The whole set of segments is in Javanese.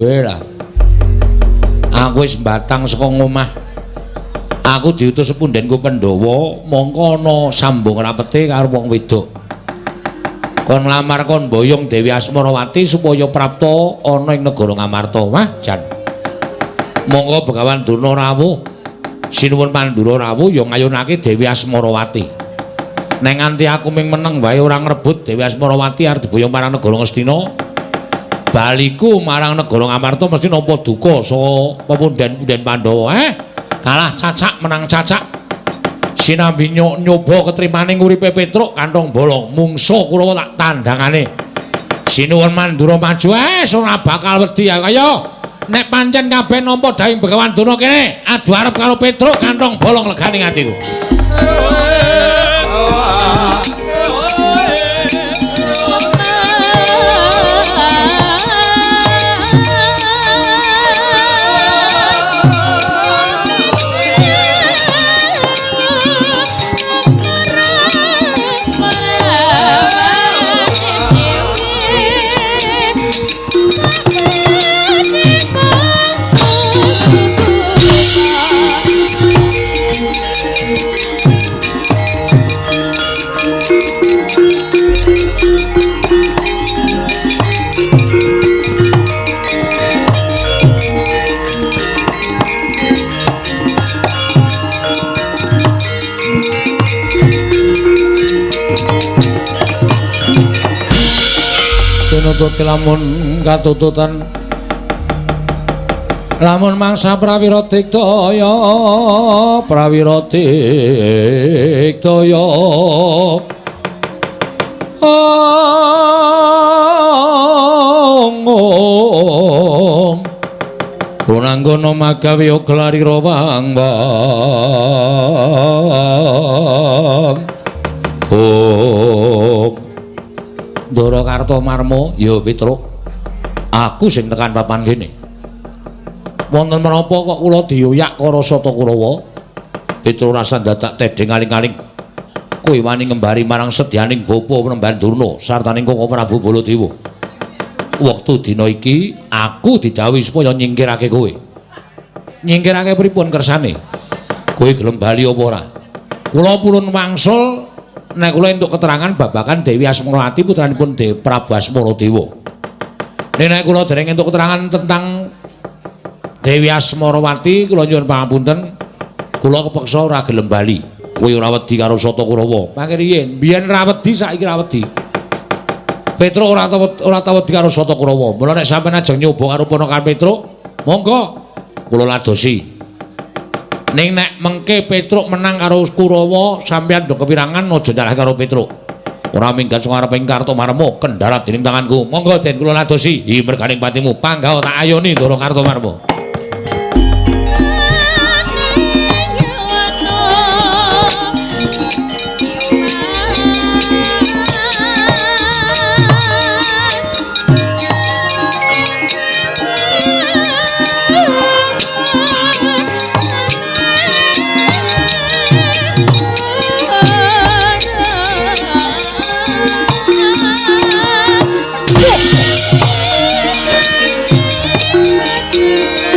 Kowe lah. Aku wis mbatang saka ngomah. Aku diutus sepundenku Pandhawa, mongko ana sambung rapete karo wong wedok. Kon nglamar kon boyong Dewi Asmarawati supaya prapta ana ing negara Ngamarta. Wah, jan. Mongko Begawan Durna rawuh, Sinuwun Pandura rawuh ya ngayunake Dewi Asmarawati. Nek nganti aku ming meneng wae ora ngrebut Dewi Asmarawati arep diboyong marang negara Ngastina. Baliku marang negara Ngamarta mesti nampa duka saka pepunden-punden Pandhawa. Kalah cacak menang cacak. Sinambi nyoba ketrimane nguripe Petruk kantong bolong mungsuh Kurawa tak tandangane. Sinuwun Mandura maju ora bakal wedi aku. Ayo nek pancen kabeh nampa dawuh Begawan Durna kene adu arep karo Petruk kantong bolong legane atiku. Tinututi lamun katututan lamun mangsa prawira diktaya prawira diktaya ong punanggono magawe gelarira wang wang om Ndara Kartomarma ya Petruk aku sing tekan papan kene. Wonten menapa kok kula dioyak karo Sata Kurawa? Petruk rasa dadak tedheng aling-aling. Kowe wani ngembari marang sedyaning bapa Penemban Durna sartaning Koko Prabu Baladewa. Wektu dina iki aku didhawuhi supaya nyingkirake kowe. Nyingkirake pripun kersane? Kowe gelem bali apa ora? Kula purun wangsul nek kula entuk keterangan babagan Dewi Asmarawati putranipun Dewi Prabu Asmaradewa. Nek kula dereng entuk keterangan tentang Dewi Asmarawati, kula nyuwun pangapunten, kula kepeksa ora gelem bali. Kowe ora wedi karo Sata Kurawa. Mangke riyin, biyen ra wedi saiki ra wedi. Petruk ora tau wedi karo Sata Kurawa. Mula nek sampeyan ajeng nyoba karo ponakan Petruk, monggo kula ladosi. Ning nek mengke Petruk menang karo Kurawa, sampeyan do kepirangan aja nyalah karo Petruk. Ora minggat sing arep ing Kartomarma kendharat dening tanganku. Monggo den kula ladosi. Hi merganing patimu panggawa tak ayoni Ndara Kartomarma. Yeah.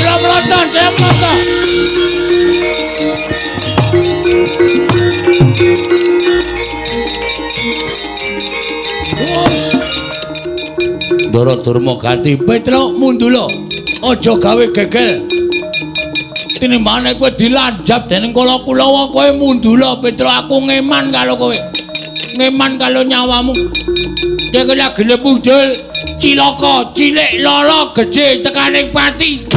Sila mloto, sila mloto. Ndara Durma ganti Petruk mundula. Aja gawe gegel. Tinimbane kowe dilanjap dening Kala Kulawa kowe mundula Petruk, aku ngeman karo kowe. Ngeman karo nyawamu. Iki lagi lepudul cilaka cilik lala gedhe tekaning pati.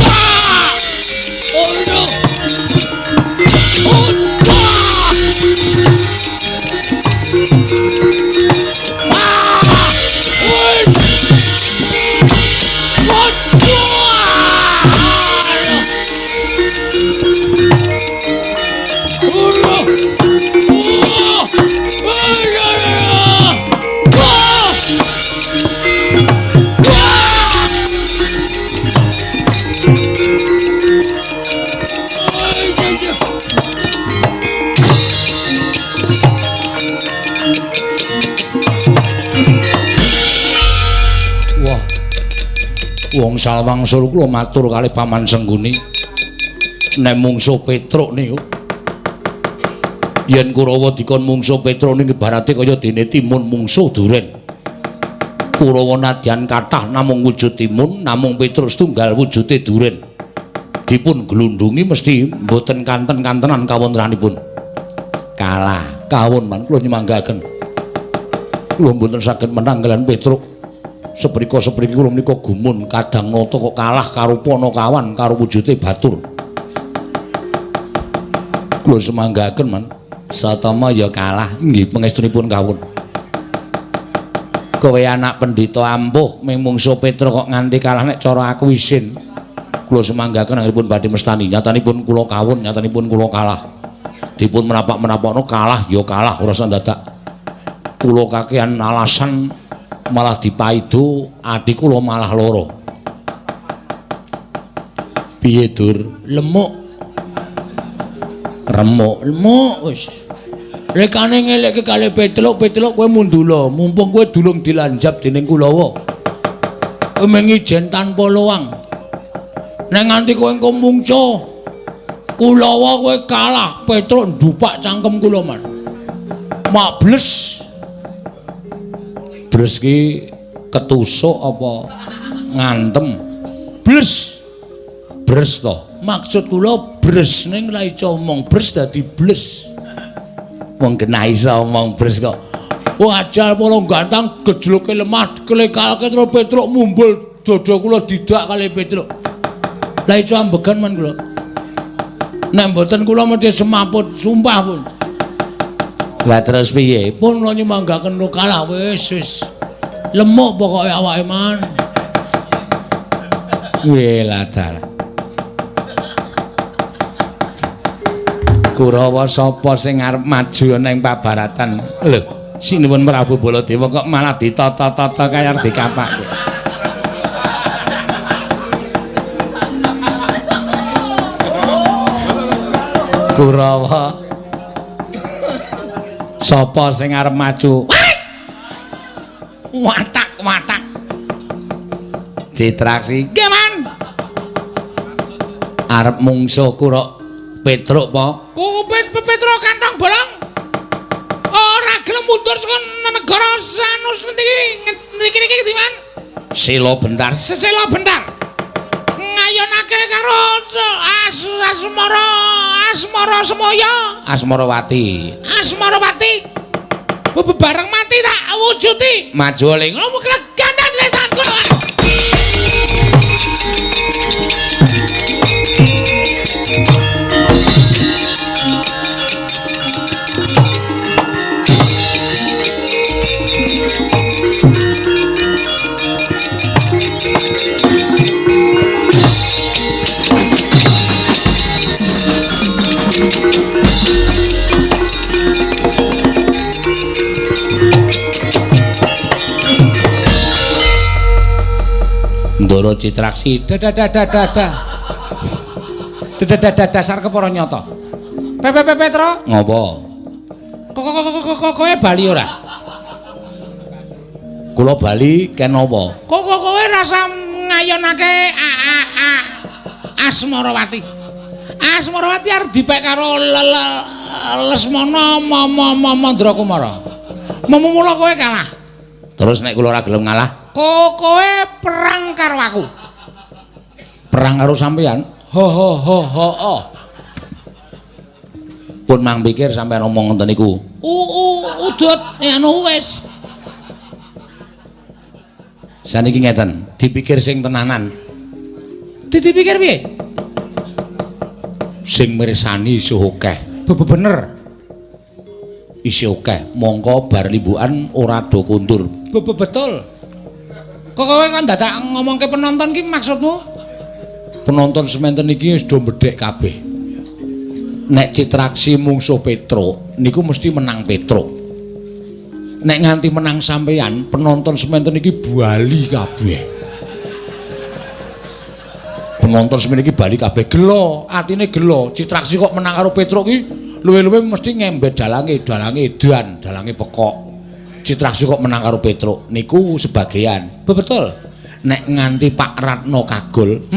Oh no. Oh. Wong Salwangsul kula matur kalih Paman Sengguni nek mungsuh Petruk niku yen Kurawa dikon mungsuh Petruk niku ibarate kaya dene timun mungsuh duren. Kurawa nadyan kathah namung wujud timun, namung Petruk setunggal wujude duren. Dipun glundungi mesti mboten kanten-kantenan kawontenanipun. Kalah kawon man kula nyemanggaken. Kula mboten saged menang kaliyan Petruk. Seprika-sepriki kula menika gumun kadang nata kok kalah karo Panakawan karo wujude batur. Kula semanggaken man. Satama ya kalah nggih pangestunipun kawon. Kowe anak pendhita ampuh ming mungsuh Petruk kok nganti kalah nek cara aku isin. Kula semanggaken anggenipun badhe mestani nyatanipun kula kawon nyatanipun kula kalah. Dipun menapak-menapakno kalah ya kalah ora usah dadak. Kula kakehan alasan malah dipaido ati kula malah lara. Piye Dur? Lemuk. Remuk, lemuk wis. Lekane ngelekke kalih Petruk, Petruk kowe mundula, mumpung kowe durung dilanjap dening Kulawa. Kowe mung ijen tanpa luang. Nek nganti kowe engko mungsuh Kulawa kowe kalah, Petruk ndupak cangkem kula man. Mak bles. Bles ki ketusuk apa ngantem? Bles. Bres to. Maksud kula bres ning la iso omong bres dadi bles. Wong kena iso omong bres kok. Wajal para gantang gejloke lemah klekalke terus Petruk mumbul dada kula didak kalih Petruk. La iso ambegan man kula. Nek mboten kula mesti semaput, sumpah pun. Lah terus piye? Pun kula nyemanggaken kula kalah wis wis. Lemuk pokoke awake man. Weladar. Kurawa sapa sing arep maju ana ing pabaratan? Lho, sinuwun Prabu Baladewa kok malah ditata-tata kaya arep dikapake. Kurawa sapa sing arep maju? Watak watak. Citraksi. Nggih, Man. Arep mungsuh Kura Petruk apa? Petruk kantong bolong. Ora gelem mundur saka negara Sanus niki niki niki, Man. Sila bentar, sesila bentar. Ngayonake karo Asmara, Asmara Semaya, Asmarawati. Asmarawati. Bebareng mati tak wujuti. Maju le ngono gandan letan kula. Ndara Citraksi dadah dadah dasar kepara nyata. Pepe Petro ngopo? Kok kowe bali ora? Kula bali ken napa? Kok kowe rasa ngayonake a a a Asmarawati. Asmarawati arep dipek karo Lesmana Mandrakumara. Mula kowe kalah. Terus nek kula ora gelem ngalah, kowe perang karo aku. Perang karo sampeyan? Ho ho ho ho ho. Pun mang pikir sampeyan omong ngoten niku. Udut anu wis. Saniki ngeten, dipikir sing tenanan. Dipikir piye? Sing mirsani isih akeh. Bener. Isih akeh. Mongko bar limbukan ora do kundur. Betul. Kok kowe kan dadak ngomongke penonton ki maksudmu? Penonton sementen iki wis do bedhek kabeh. Nek Citraksi mungsuh Petruk niku mesti menang Petruk. Nek nganti menang sampeyan, penonton sementen iki bali kabeh. Penonton sementen iki bali kabeh gelo, atine gelo. Citraksi kok menang karo Petruk ki luwe-luwe mesti ngembet dalange, dalange edan, dalange pekok. Citraksi kok menang karo Petruk niku sebagian. Betul. Nek nganti Pak Ratno kagol,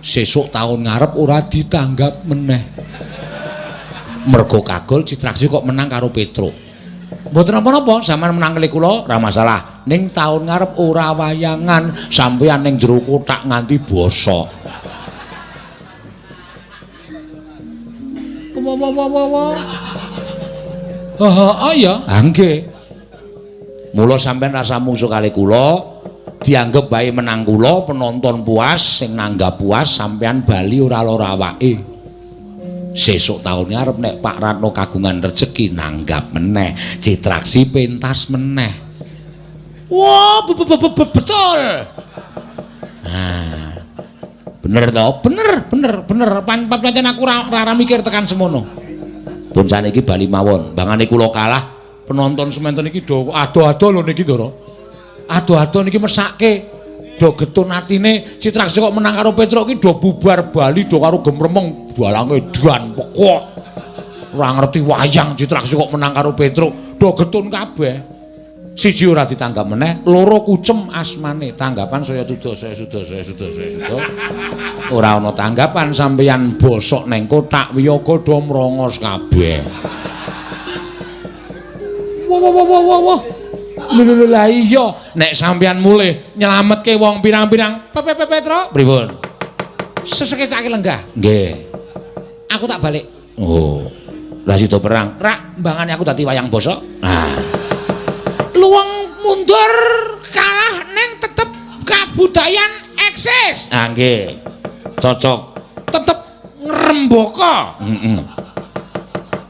sesuk taun ngarep ora ditanggap meneh. Mergo kagol Citraksi kok menang karo Petruk. Mboten napa-napa, sampeyan menang kali kula ora masalah. Ning taun ngarep ora wayangan, sampeyan ning jero kothak nganti bosok. Wa wa wa wa wa. Ha ya, ha nggih. Mula sampeyan rasa mungsuh kali kula, dianggep bae menang kula, penonton puas, sing nanggap puas, sampeyan bali ora lara awake. Sesuk taun ngarep nek Pak Ratno kagungan rejeki nanggap meneh, Citraksi pentas meneh. Wah, betul. Nah, bener to? Bener, bener, bener. Pancen aku ora mikir tekan semono. Pun saniki bali mawon, bangane kula kalah, penonton sementen iki do ado-ado lho niki, Ndara. Ado-ado niki mesake. Do getun atine Citraksi kok menang karo Petruk ki do bubar bali do karo gemremeng balange edan pekok. Ora ngerti wayang Citraksi kok menang karo Petruk, do getun kabeh. Siji ora ditanggap meneh, loro kucem asmane, tanggapan saya suda, saya suda, saya suda, saya suda. Ora ana tanggapan sampeyan bosok neng kothak wiyaga do mrongos kabeh. Wah wah wah wah wah. Lho lha iya, nek sampeyan mulih nyelametke wong pirang-pirang. Petruk, pripun? Sesekecake lenggah. Nggih. Aku tak balik. Oh. Lah sida perang. Rak mbangane aku dadi wayang bosok. Nah. Luwung mundur kalah ning tetep kabudayan eksis. Ah nggih. Cocok. Tetep ngrembaka. Heeh.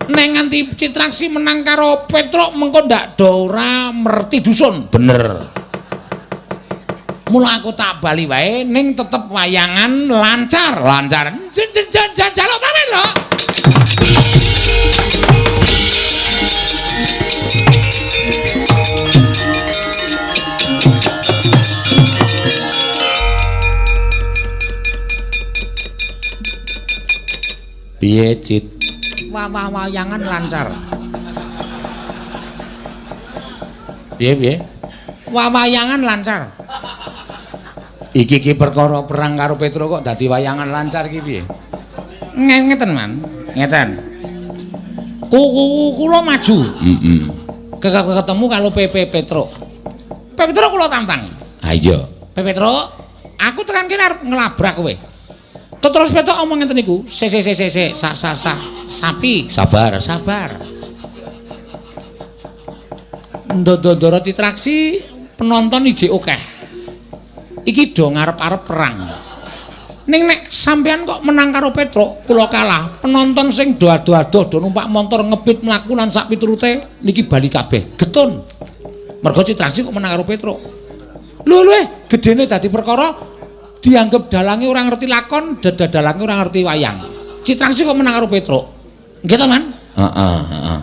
Neng nganti Citraksi menang karo Petruk mengko ndak do ora merti dusun. Bener. Mula aku tak bali wae ning tetep wayangan lancar, lancar. Jaluk pamit lho. Piye Cit? Wayangan lancar. Piye piye? Wayangan lancar. Iki iki perkara perang karo Petruk kok dadi wayangan lancar iki piye? Ngeten, Man. Ngeten. Kula maju. Heeh. Ketemu karo PP Petruk. Petruk kula tantang. Ha iya. Petruk, aku tekan kene arep nglabrak kowe. Terus Petruk omong ngeten niku, se se se se sa sa sa sapi, sabar, sabar. Ndoro Citraksi penonton ijik akeh. Iki do ngarep-arep perang. Ning nek sampean kok menang karo Petruk, kula kalah. Penonton sing do ado-ado do numpak montor ngepit mlaku lan sak piturute niki bali kabeh. Getun. Mergo Citraksi kok menang karo Petruk. Lho lho, gedene dadi perkara dianggep dalange ora ngerti lakon, dalange ora ngerti wayang. Citraksi kok menang karo Petruk. Nggih to, Man? Heeh, heeh.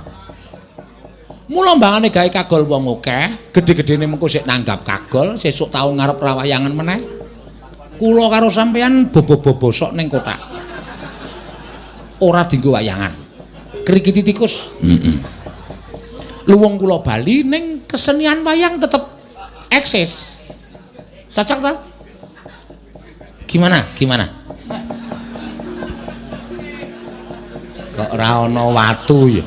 Mula mbangane gawe kagol wong akeh, gedhe-gedhene mengko sik nanggap kagol, sesuk taun ngarep ra wayangan meneh. Kula karo sampeyan bobo-bosok ning kothak. Ora dienggo wayangan. Krikiti tikus. Heeh. Luwung kula bali ning kesenian wayang tetep eksis. Cocok ta? Gimana? Gimana? Kok ora ana watu ya.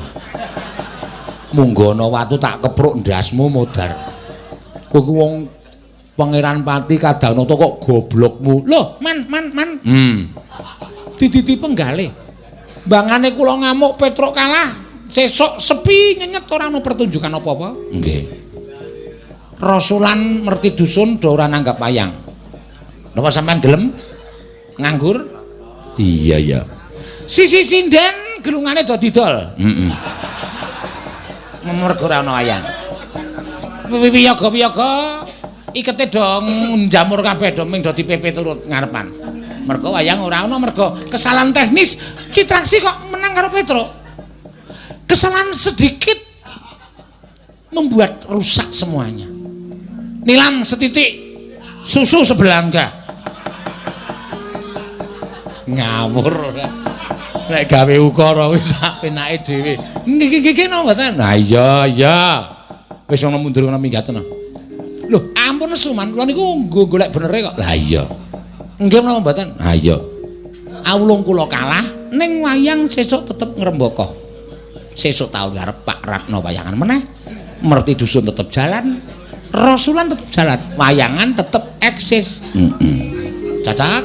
Munggo ana watu tak kepruk ndasmu modar. Kowe ku wong Pangeran Pati Kadanata kok goblokmu. Loh, man. Dididi penggalih. Mbangane kula ngamuk Petruk kalah, sesuk sepi nyenyet ora ana pertunjukan apa-apa. Nggih. Rasulan merti dusun do ora nanggap wayang. Napa sampean gelem nganggur? Iya, iya. Sisi sinden gelungane do didol. Heeh. Mergo ora ana wayang. Wiyaga-wiyaga ikete do njamur kabeh do ming do dipepe turut ngarepan. Mergo wayang ora ana mergo kesalahan teknis Citraksi kok menang karo Petruk. Kesalahan sedikit membuat rusak semuanya. Nilam setitik, susu sebelangga. Ngawur ora. Nek gawe ukara wis sak penake dhewe. Nggih nggih napa mboten? Lah iya iya. Wis ana mundur ana minggaten. Lho, ampun nesu man, kula niku nggo golek benere kok. Lah iya. Nggih menapa mboten? Ha iya. Awulung kula kalah ning wayang sesuk tetep ngrembaka. Sesuk taun ngarep Pak Ratno wayangan meneh. Merti dusun tetep jalan, Rasulan tetep jalan, wayangan tetep eksis. Heeh. Cacak,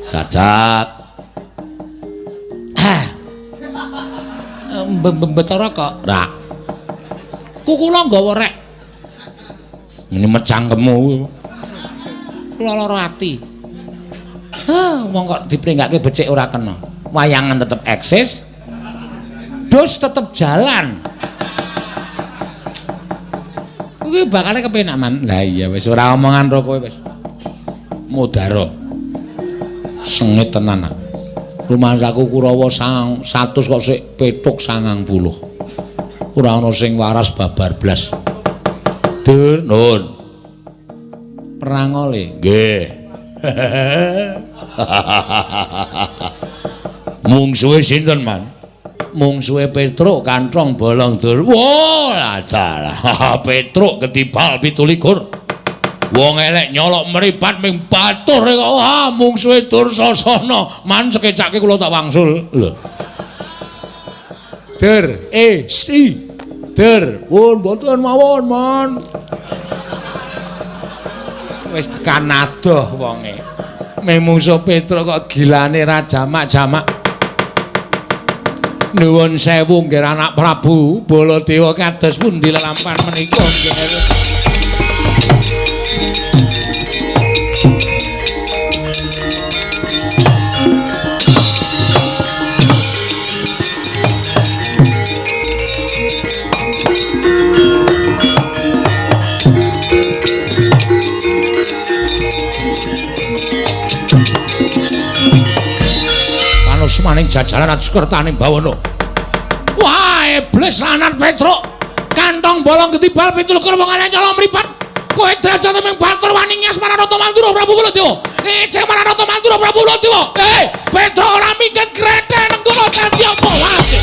cacak. Ah. Mbetara kok. Ra. Kukula nggawa rek. Nyemet cangkemmu. Kula lara ati. Hah, wong kok dipringgake becik ora kena. Wayangan tetep eksis. Dus tetep jalan. Kuwi bakale kepenak man. Lah iya wis ora omongan ro kowe wis. Mudara. Sengit tenan. Rumangsaku Kurawa 100 kok sik petuk 90. Ora ana sing waras babar blas. Dur, nun. Perang ole. Nggih. Mungsuhe sinten, Man? Mungsuhe Petruk kanthong bolong dur. Wah, dalah. Petruk ketibal 27. Wong elek nyolok mripat ming batur kok. Wah, mungsuhe Dursasana. Man sekecake kula tak wangsul. Lho. Dur, si. Dur, pun mboten mawon, Man. Wis tekan adoh wonge. Ming mungsuh Petruk kok gilane ra jamak-jamak. Nuwun sewu nggih anak Prabu Baladewa kados pundi lelampahan menika nggih. Maning jajaran Atskertaning bawana. Wah, iblis lanang Petruk. Kantong bolong ketibal 27 wong elek nyolong mripat. Kowe derajate ming batur wani nyas marang Nata Mandura Prabu Baladewa. Eceng marang Nata Mandura Prabu Baladewa. Petruk ora minggat grete nenggala dadi apa wae.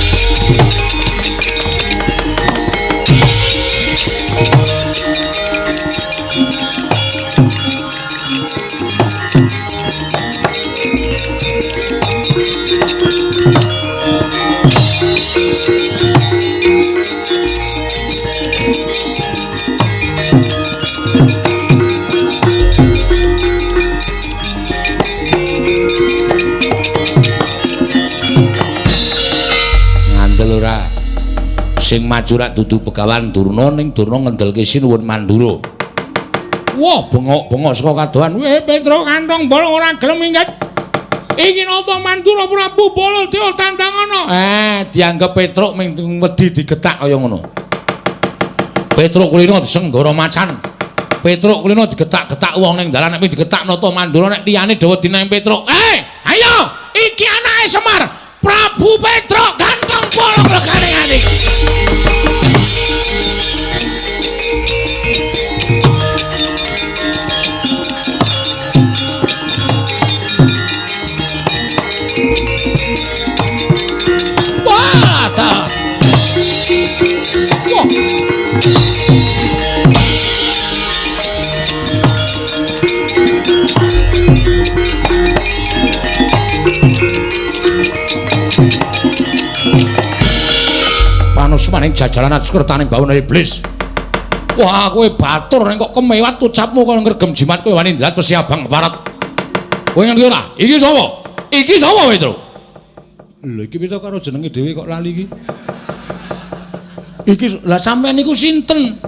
Sing maju rak dudu Begawan Durna ning Durna ngendelke Sinuwun Mandura. Wah, bengok-bengok saka kadohan. Weh, Petruk kantong bolong ora gelem minggat. Iki Nata Mandura Prabu Baladewa tandangana. Dianggep Petruk ming wedi digetak kaya ngono. Petruk kulino disenggara macan. Petruk kulino digetak-getak wong ning dalan nek digetak Nata Mandura nek liyane do wedi nang Petruk. Ayo, iki anake Semar. Prabu Petruk kantong bolong regane ngene. Wah, ta. Wah. Maning jajalan atskertaning bawana iblis. Wah, kowe batur ning kok kemewat ucapmu kaya ngregem jimat kowe wani ndrat wesi abang keparat. Kowe ngerti ora? Iki sapa? Iki sapa, Petro? Lho iki Petro karo jenenge dhewe kok lali iki. Iki lah sampean niku sinten?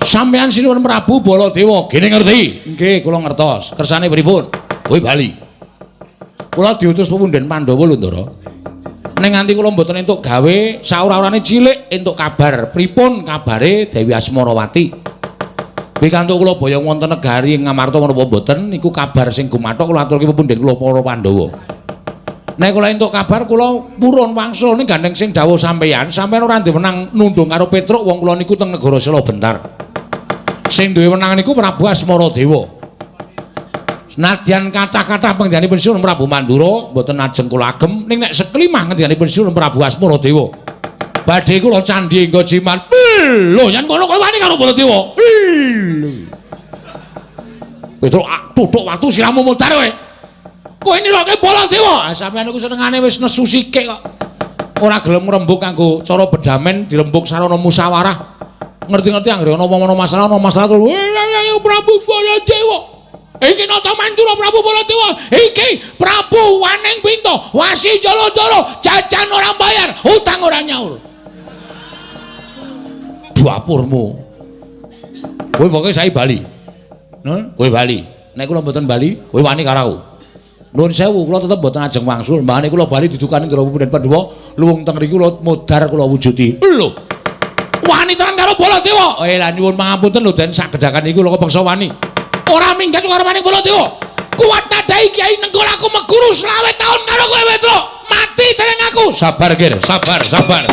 Sampean Sinuwun Prabu Baladewa. Gene ngerti? Nggih, kula ngertos. Kersane pripun? Kowe bali. Kula diutus pepunden Pandhawa lho, Ndara. Ning nganti kula mboten entuk gawe saura-urane cilik entuk kabar pripun kabare Dewi Asmarawati. Pikantuk kula boyong wonten negari Ngamarta menapa mboten niku kabar sing gumathok kula aturke pepunden kula para Pandhawa. Nek kula entuk kabar kula purun wangsul ning gandeng sing dawuh sampeyan, sampeyan ora duwe wenang nundung karo Petruk wong kula niku teng negara Sela Bentar. Sing duwe wenang niku Prabu Asmaradewa. Nadyan kathah-kathah pengendikanipun Sinuwun Prabu Mandura mboten ajeng kula agem ning nek seklimah ngendikanipun Sinuwun Prabu Asmaradewa. Badhe kula candhi engga jimat. Lho yen kono kowe wani karo Baladewa. Petruk tuthuk watu siramu mudhar kowe. Kowe niroke Baladewa. Ah sampeyan niku senengane wis nesu sikik kok. Ora gelem ngrembug kanggo cara bedamen dirembug sarana musyawarah. Ngerti-ngerti anggere ana apa-apa masalah terus Prabu Baladewa. Iki Nata Mandura Prabu Baladewa, iki Prabu Waning Pinto, wasi jala-jala, jajan ora bayar, utang ora nyaur. Dapurmu. Kowe pokoke saiki bali. Nun, kowe bali. Nek kula mboten bali, kowe wani karo aku. Nuwun sewu, kula tetep mboten ajeng wangsul. Mbahane kula bali didukani Ndara Punden Pandhawa, luwung teng mriku kula modar kula wujudi. Lho. Wani tenan karo Baladewa. Eh lah nyuwun pangapunten lho den sak gedhakan iku kula kepeksa wani. Ora minggat karo maning Baladewa. Kuat nadai Kyai Nenggol aku meguru 25 taun karo kowe Petruk. Mati dereng aku. Sabar Gir, sabar, sabar.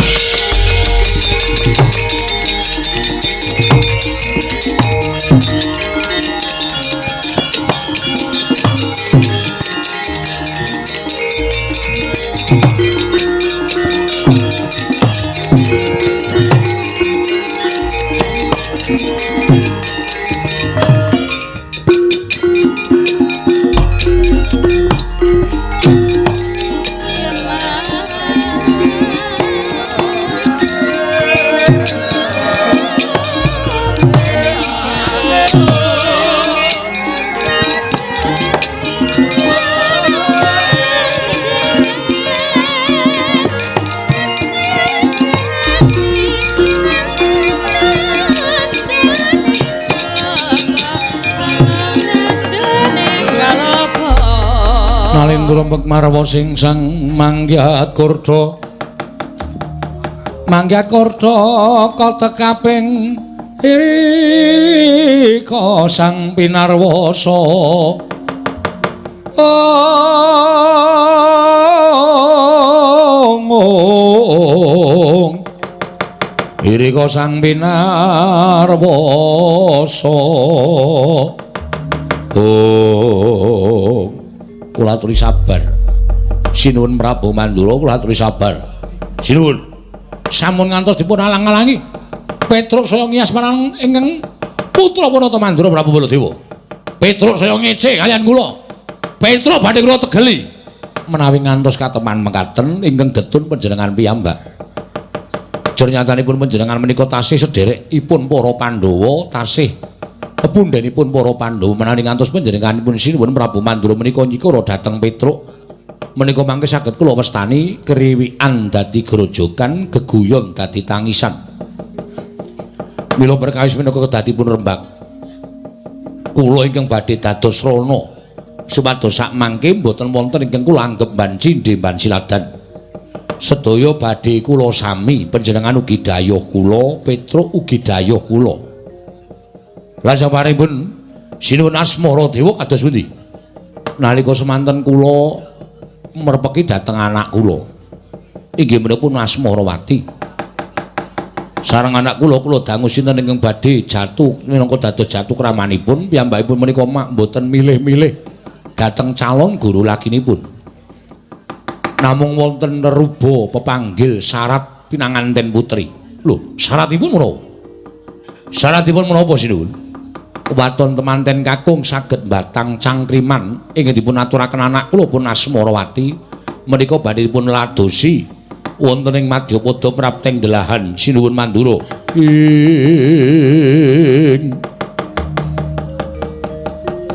Nalindra marwa sing sang manggihat kurda. Manggihat kurda katekaping irika sang pinarwasa. Ong irika sang pinarwasa. Ong kula aturi sabar. Sinuwun Prabu Mandura kula aturi sabar. Sinuwun. Sampun ngantos dipun alang-alangi. Petruk saya ngiyas marang ingkang putra Nata Mandura Prabu Baladewa. Petruk saya ngece kalian kula. Petruk badhe kula tegeli. Menawi ngantos kateman mekaten ingkang getun panjenengan piyambak. Jernyatanipun panjenengan menika tasih sederekipun para Pandhawa, tasih pepundhenipun para Pandhawa. Menawi ngantos panjenenganipun Sinuwun Prabu Mandura menika nyikara dhateng Petruk menika mangke saged kula wastani kriwikan dadi grojogan, geguyon dadi tangisan. Mila perkawis menika kedadipun rembag kula ingkang badhe dados rana supados sak mangke mboten wonten ingkang kula anggep ban cindhe ban siladan. Sedaya badhe kula sami, panjenengan ugi dayuh kula, Petruk ugi dayuh kula. Lah saparipun Sinuwun Asmaradewa kados pundi? Nalika semanten kula merpeki dhateng anak kula. Inggih menika pun Asmarawati. Sareng anak kula kula dangu sinten ingkang badhe jatuh minangka dados jatuh kramanipun, piyambakipun menika mak mboten milih-milih dhateng calon guru laginipun. Namung wonten neruba pepanggil syarat pinanganten putri. Lho, syaratipun menapa? Syaratipun menapa Sinuwun? Waton temanten kakung saged batang cangkriman ingkang dipun aturaken anak kula pun Asmarawati menika badhe dipun ladosi Wonten ing Madyapada prapteng delahan sinuwun Mandura. Ing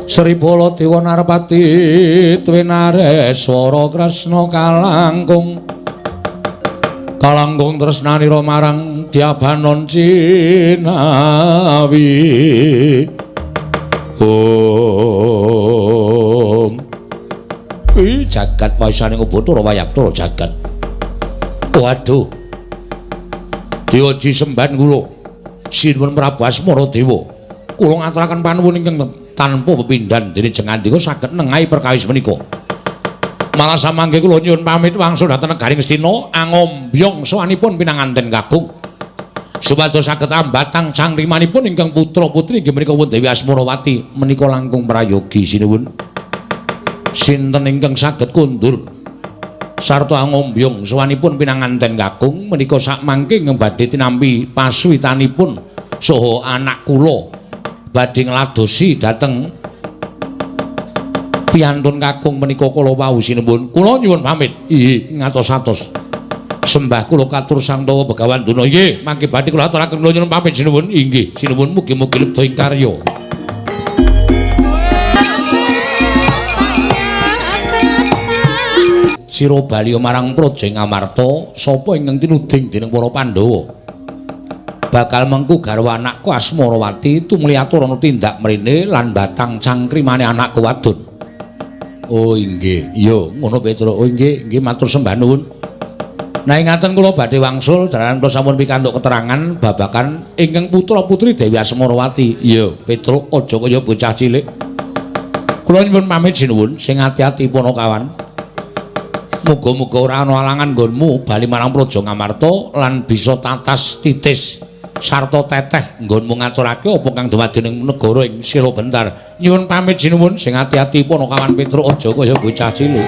Sri Baladewa Narpati Twinareswara Kresna kalangkung kalangkung tresnanira marang Dyabanon Cinawi. Om I jagat waisaning Bathara Wayabtara jagat. Waduh. Diaji semban kula. Sinuwun Prabu Asmara Dewa. Kula ngaturaken panuwun ingkang tanpa pepindhan dene Jengandika saged nengahi perkawis menika. Malah samangke kula nyuwun pamit wangsul dhateng negaring Astina angombyong sowanipun pinanganten kakung. Supados saged ambatang cangkrimanipun ingkang putra-putri inggih menika pun Dewi Asmarawati menika langkung prayogi sinuwun. Sinten ingkang saged kondur sarta angombyong sowanipun pinanganten kakung menika sakmangke ingkang badhe tinampi pasuwitanipun saha anak kula badhe ngladosi dhateng piyantun kakung menika kala wau sinuwun. Kula nyuwun pamit. Inggih ngatos-atos. Sembah kula katur Sang Tawa Begawan Duna. Inggih, mangke badhe kula aturaken kula nyuwun pamit sinuwun. Inggih, sinuwun mugi-mugi luput ing karya. Sira bali marang Praja Ngamarta, sapa ingkang tinuding dening para Pandhawa? Bakal mengku garwa anakku Asmarawati tumuli aturana tindak mrene lan batang cangkrimane anakku wadon. Oh inggih, iya ngono Petruk. Oh inggih, inggih matur sembah nuwun. Nah ingaten kula badhe wangsul jalaran kula sampun pikantuk keterangan babagan ingkang putra-putri Dewi Asmarawati. Iya, Petruk aja kaya bocah cilik. Kula nyuwun pamit sinuwun, sing ati-ati Panakawan. Muga-muga ora ana alangan nggonmu bali marang Praja Ngamarta lan bisa tatas titis sarta teteh nggonmu ngaturake apa kang dumadi ning negara ing Sila Bentar. Nyuwun pamit sinuwun, sing ati-ati Panakawan Petruk aja kaya bocah cilik.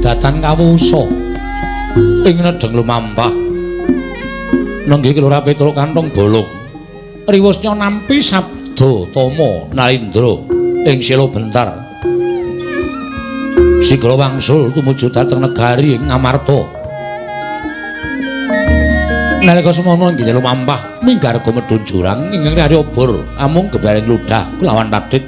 Datan kawusa ing nedheng lumampah nenggih Kelurahan Petruk kantong bolong riwusnya nampi sabda tama Nalindra ing Sila Bentar sigra wangsul tumuju dhateng negari ing Ngamarta. Nalika semono inggih lumampah minggar gumedhun jurang ingkang ari obor amung gebaring ludah kelawan tadit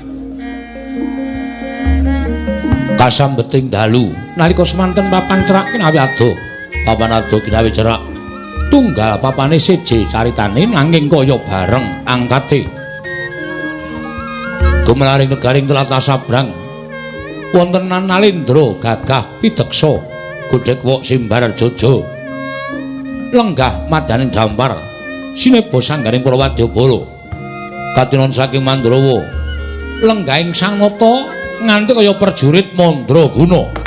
kasambeting dalu. Nalika semanten papan cerak kinawi adoh, papan adoh kinawi cerak, tunggal papane seje caritane nanging kaya bareng angkate. Gumelaring negaring tlatah sabrang wonten Nalindra gagah pideksa godhek wok simbar jojo lenggah madaning dampar sineba sanggaring para wadyabala katinon saking Mandrawa lenggahing Sangnata nganti kaya prajurit mandraguna.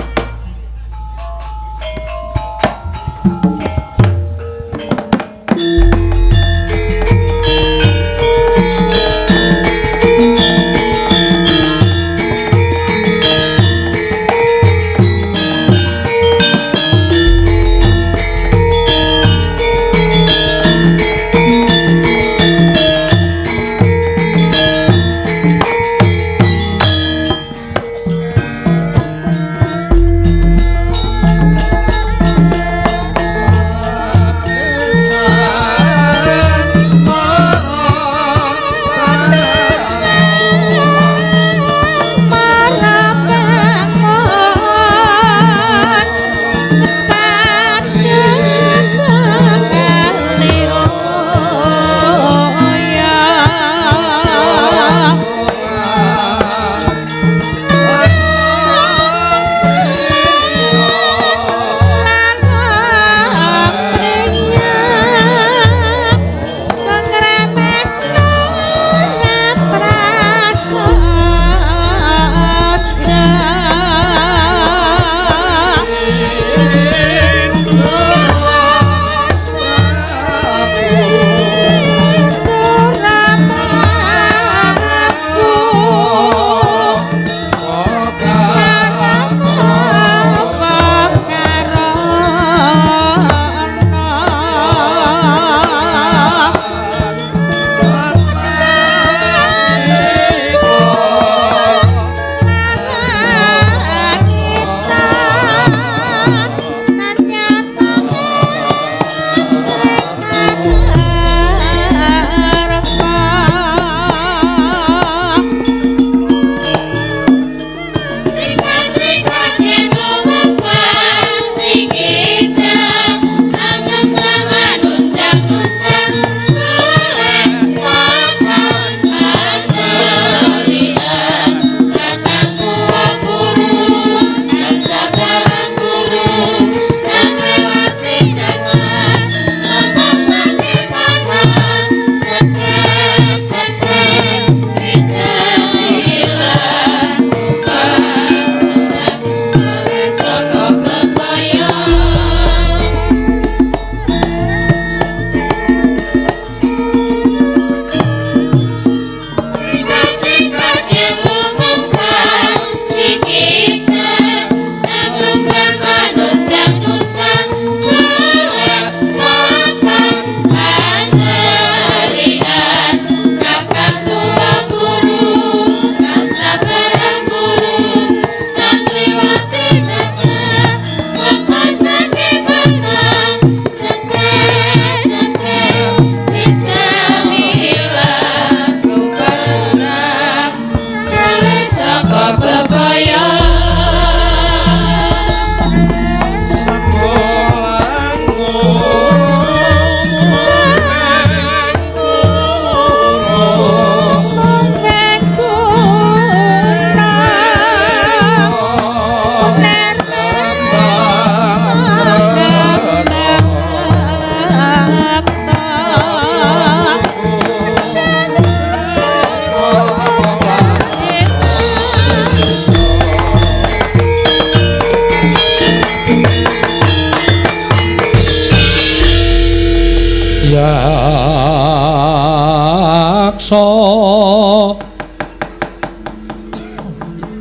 Yaksa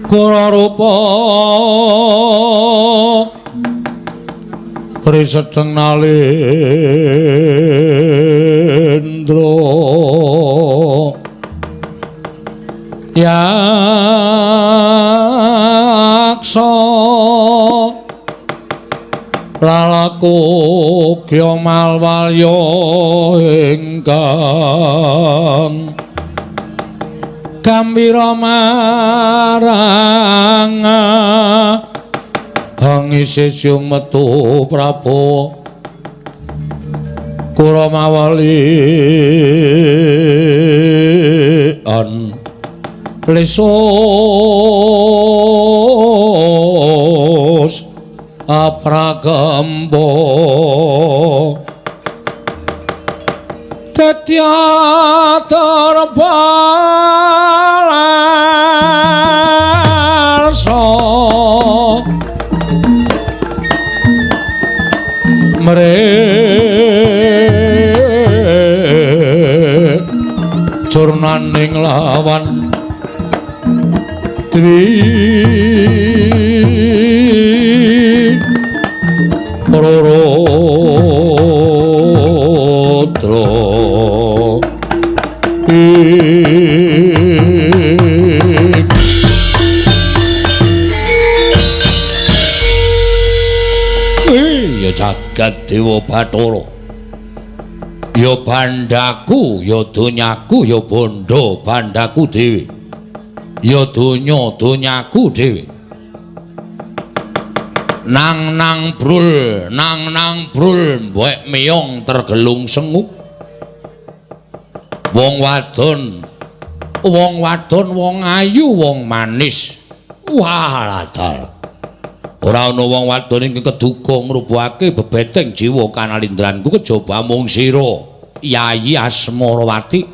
kura rupa risedeng nalindra yaksa lalaku kya malwalya ingkang gambira marang hangise siung metu Prabu kura mawalian lesos apragambo dadya terbalarsa mre jurnaning lawan dwi Rudra ya jagat dewa bathara ya bandhaku ya donyaku ya bondo bandhaku dhewe ya donya donyaku dhewe nang nang brul nang nang brul mbek miyong tergelung sengu wong wadon wong wadon wong ayu wong manis wah ladal ora ana wong wadon ingkang keduga ngrubuhake bebeteng jiwa kanalindranku kejaba mung sira Yayi Asmarawati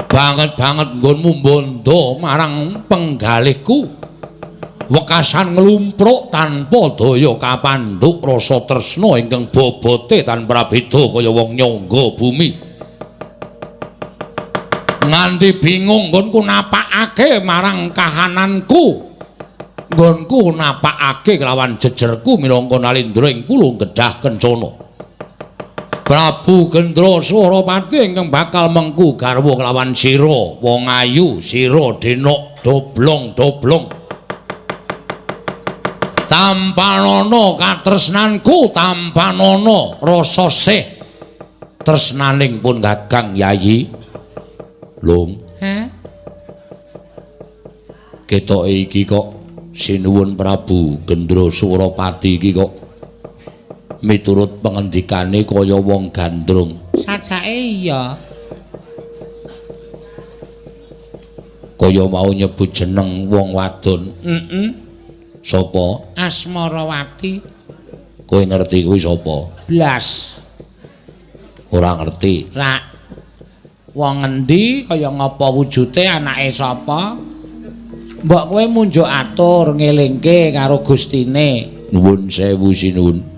banget-banget nggonmu bondo marang penggalihku wekasan nglumpruk tanpa daya kapandhuk rasa tresna ingkang bobote tanpa prabeda kaya wong nyangga bumi nganti bingung nggonku napakake marang kahananku nggonku napakake kelawan jejerku minangka nalindra ing pulung gedhah kencana Prabu Gendra Surapati ingkang bakal mengku garwa kelawan sira wong ayu sira denok doblong-doblong tampanana katresnanku tampanana rasa sih tresnaning pun Kakang Yayi Lung ketoke iki kok sinuwun Prabu Gendra Surapati iki kok miturut pengendikane kaya wong gandrung sajake iya kaya mau nyebut jeneng wong wadon sapa? Asmarawati. Kowe ngerti kuwi sapa? Blas. Ora ngerti. Rak. Wong ngendi kaya ngapa wujute anake sapa? Mbok kowe munjuk atur ngelingke karo gustine. Nuwun sewu sinuwun.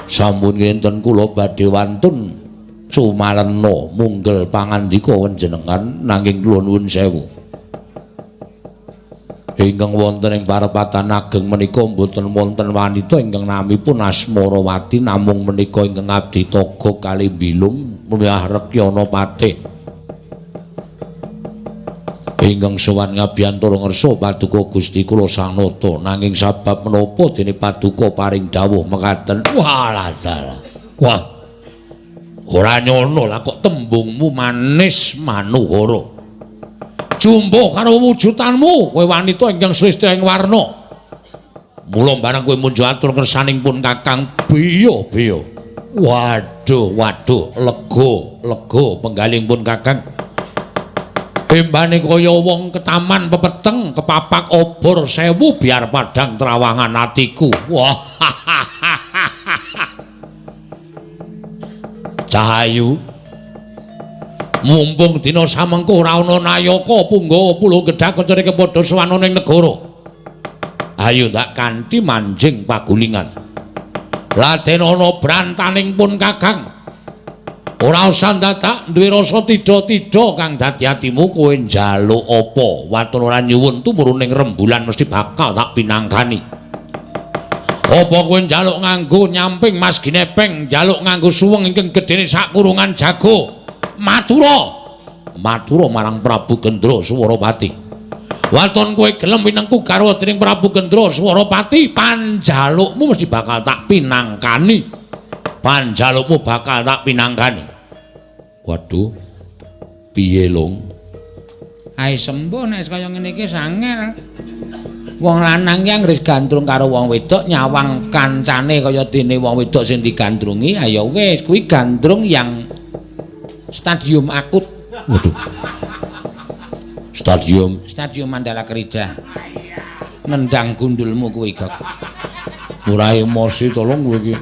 Sampun ngenten kula badhe wantun cumalena munggel pangandika panjenengan nanging kula nuwun sewu. Ingkang wonten ing parepatan ageng menika mboten wonten wanita ingkang namipun Asmarawati namung menika ingkang abdi toga kali bilung miwah Rekyana Patih ingkang sowan ngabiyantara ngersa paduka Gusti kula Sang Nata nanging sabab menapa dene paduka paring dawuh mekaten walah dalah wah ora nyono lah kok tembungmu manis manuhara jumbo karo wujudanmu kowe wanita ingkang sresta ing warna mula barang kowe munjuk atur kersaning pun Kakang biyo-biyo waduh waduh lega lega penggaling pun Kakang embane kaya wong ketaman pepeteng kepapak obor sewu biar padang trawangan atiku wah Cahayu mumpung dina samengko ora ana nayaka punggawa pulung gedhak kancane kepadha sowan ning negara. Ayo ndak kanthi manjing pagulingan. Laden ana brantaning pun Kakang. Ora usah dadak duwe rasa tidha-tidha kang dadi atimu kowe njaluk apa? Waton ora nyuwun tumurun ning rembulan mesti bakal tak pinangkani. Apa kowe njaluk nganggo nyamping Mas Ginepeng, njaluk nganggo suweng ingkang gedene sak kurungan jago. Matura. Matura marang Prabu Gendra Swarapati. Waton kowe gelem winengku garwa dening Prabu Gendra Swarapati, panjalukmu mesti bakal tak pinangkani. Panjalukmu bakal tak pinangkani. Waduh. Piye, Long? Ae sembuh nek kaya ngene iki sangel. Wong lanang ki anggere gandrung karo wong wedok nyawang kancane kaya dene wong wedok sing digandrungi, ayo wis kuwi gandrung yang stadium akut. Waduh. Stadium Stadium Mandala Krida. Nendang gundulmu kuwi, Gok. Ora emosi tolong kowe iki.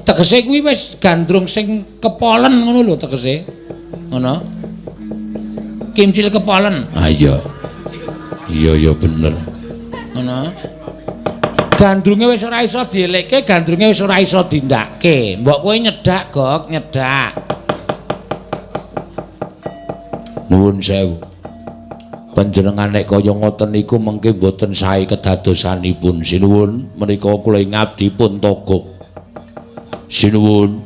Tegese kuwi wis gandrung sing kepolen ngono lho tegese. Ngono. Kimcil kepolen. Ah iya. Iya ya bener. Ngono. Gandrunge wis ora iso dielekke, gandrunge wis ora iso dindake. Mbok kowe nyedak, Gok, nyedak. Nuwun sewu. Panjenengan nek kaya ngoten niku mengke mboten sae kedadosanipun. Sinuwun menika kula ngabdi pun togok. Sinuwun.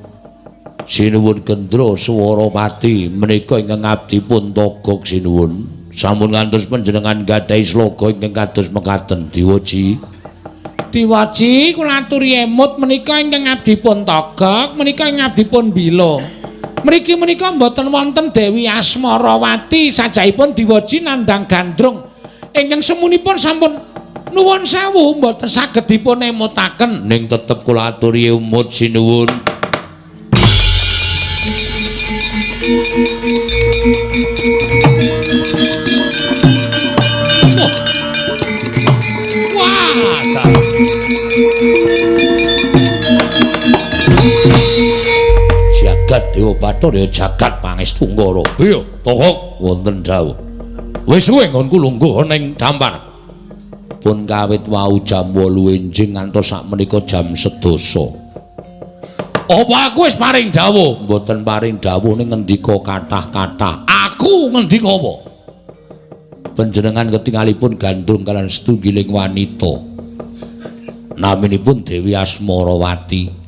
Sinuwun Gendra Swarapati menika ingkang ngabdi pun togok sinuwun. Sampun ngantos panjenengan gadhahi sloga ingkang kados mekaten diwaji. Diwaji kula aturi emut menika ingkang ngabdi pun togok, menika ingkang ngabdi pun bila. Mriki menika mboten wonten Dewi Asmarawati sajaipun diwaji nandhang gandrung ingkang semunipun sampun nuwun sewu mboten saged dipun emutaken. Ning tetep kula aturi emut sinuwun. Wah, jagat Dewa Bathara ya jagat Pangestu Nggara. Piye, Togok wonten dawuh. Wis suwe nggonku lungguh ning dampar. Pun kawit wau jam 8 enjing ngantos sakmenika jam 10. Apa aku wis paring dawuh? Mboten paring dawuh ning ngendika kathah-kathah. Aku ngendika apa? Panjenengan ketingalipun gandrung kalian setunggiling wanita. Naminipun Dewi Asmarawati.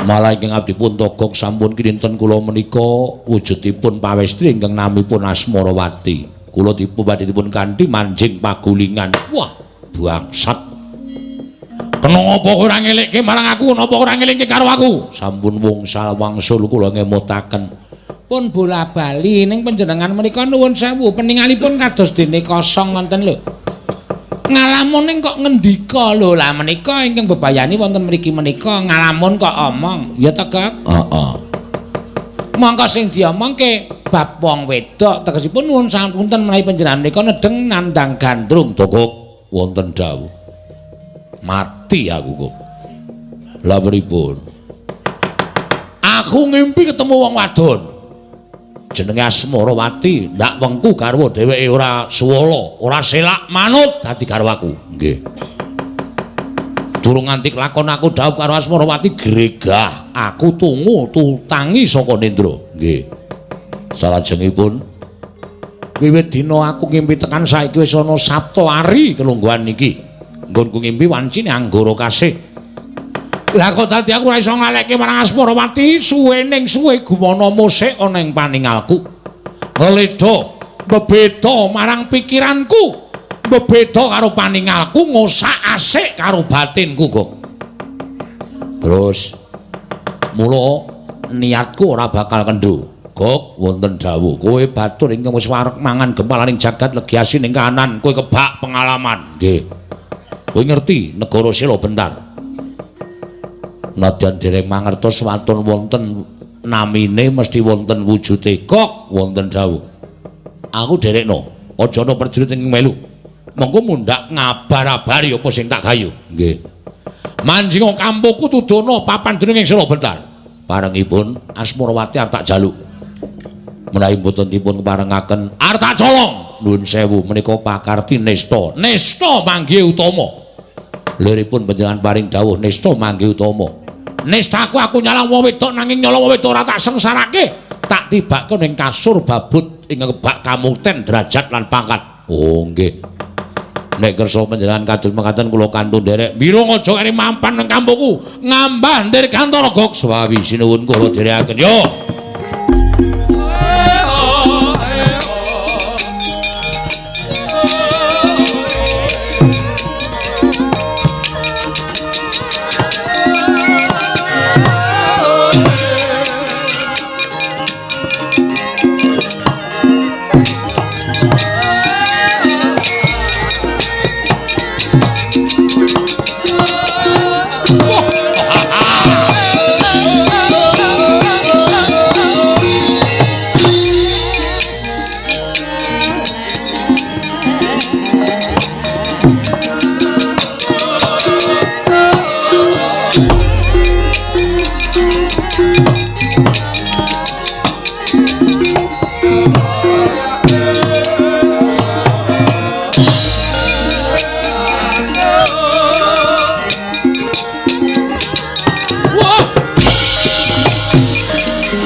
Malah ingkang abdi pun togok sampun kinten kula menika wujudipun pawestri ingkang namipun Asmarawati. Kula dipun badhe dipun kanthi manjing pagulingan. Wah, bangsat. Kena ngapa ora ngelekke marang aku, napa ora ngelingke karo aku? Sampun wungsal wangsul kula ngemutaken. Pun bola-bali ning panjenengan menika nuwun sewu peningalipun kados dene kosong ngoten lho. Ngalamun ning kok ngendika lho, lah menika ingkang bebayani wonten mriki menika ngalamun kok omong. Ya ta, Kak? Heeh. Mongko sing diomongke bab wong wedok tegesipun nuwun sapunten menawi panjenengan menika nedeng nandhang gandrung. Togok wonten dawuh. Mati aku kok. Lah pripun? Aku ngimpi ketemu wong wadon. Jenenge Asmarawati, ndak wengku garwa dheweke ora suwala, ora selak manut dadi garwaku. Nggih. Durung nganti kelakon aku dhawuh karo Asmarawati gregah, aku tungu tutangi saka Nendra. Nggih. Salajengipun wiwit dina aku ngimpi tekan saiki wis ana Sabta Ari kelungguhan iki. Nggonku ngimpi wancine Anggara Kasih. Lah kok dadi aku ora iso ngalekke marang Asmarawati, suwe ning suwe gumana musik ana ing paningalku. Ngeledha bebeda marang pikiranku, bebeda karo paningalku, ngosak-asik karo batinku kok. Terus mula niatku ora bakal kendho. Gok wonten dawuh, kowe batur ingkang wis wareg mangan gempalaning jagat legi asin ing kanan, kowe kebak pengalaman. Nggih. Kowe ngerti negara Sela Bentar. Nadyan dereng mangertos waton wonten namine mesti wonten wujude. Kok wonten dawuh. Aku derekno, aja ana prajurit ing melu. Mengko mundhak ngabar-abari apa sing tak gayu. Nggih. Manjinga kampungku tudono papan dening ing Sela Bentar. Parengipun Asmarawati arep tak jaluk. Menawi mboten dipun keparengaken arep tak colong. Nuwun sewu menika pakarti nista. Nista manggihe utama. Liripun panjenengan paring dawuh nista manggih utama. Nistaku aku nyalang wong wedok nanging nyolong wong wedok ora tak sengsarake. Tak tibake ning kasur babut ing kebak kamukten derajat lan pangkat. Oh nggih. Nek kersa panjenengan kados mekaten kula kantun nderek. Mirung aja keri mampan nang kampungku. Ngambah ndir Kantara Gok sawi sinuwun kula dherekaken. Yo.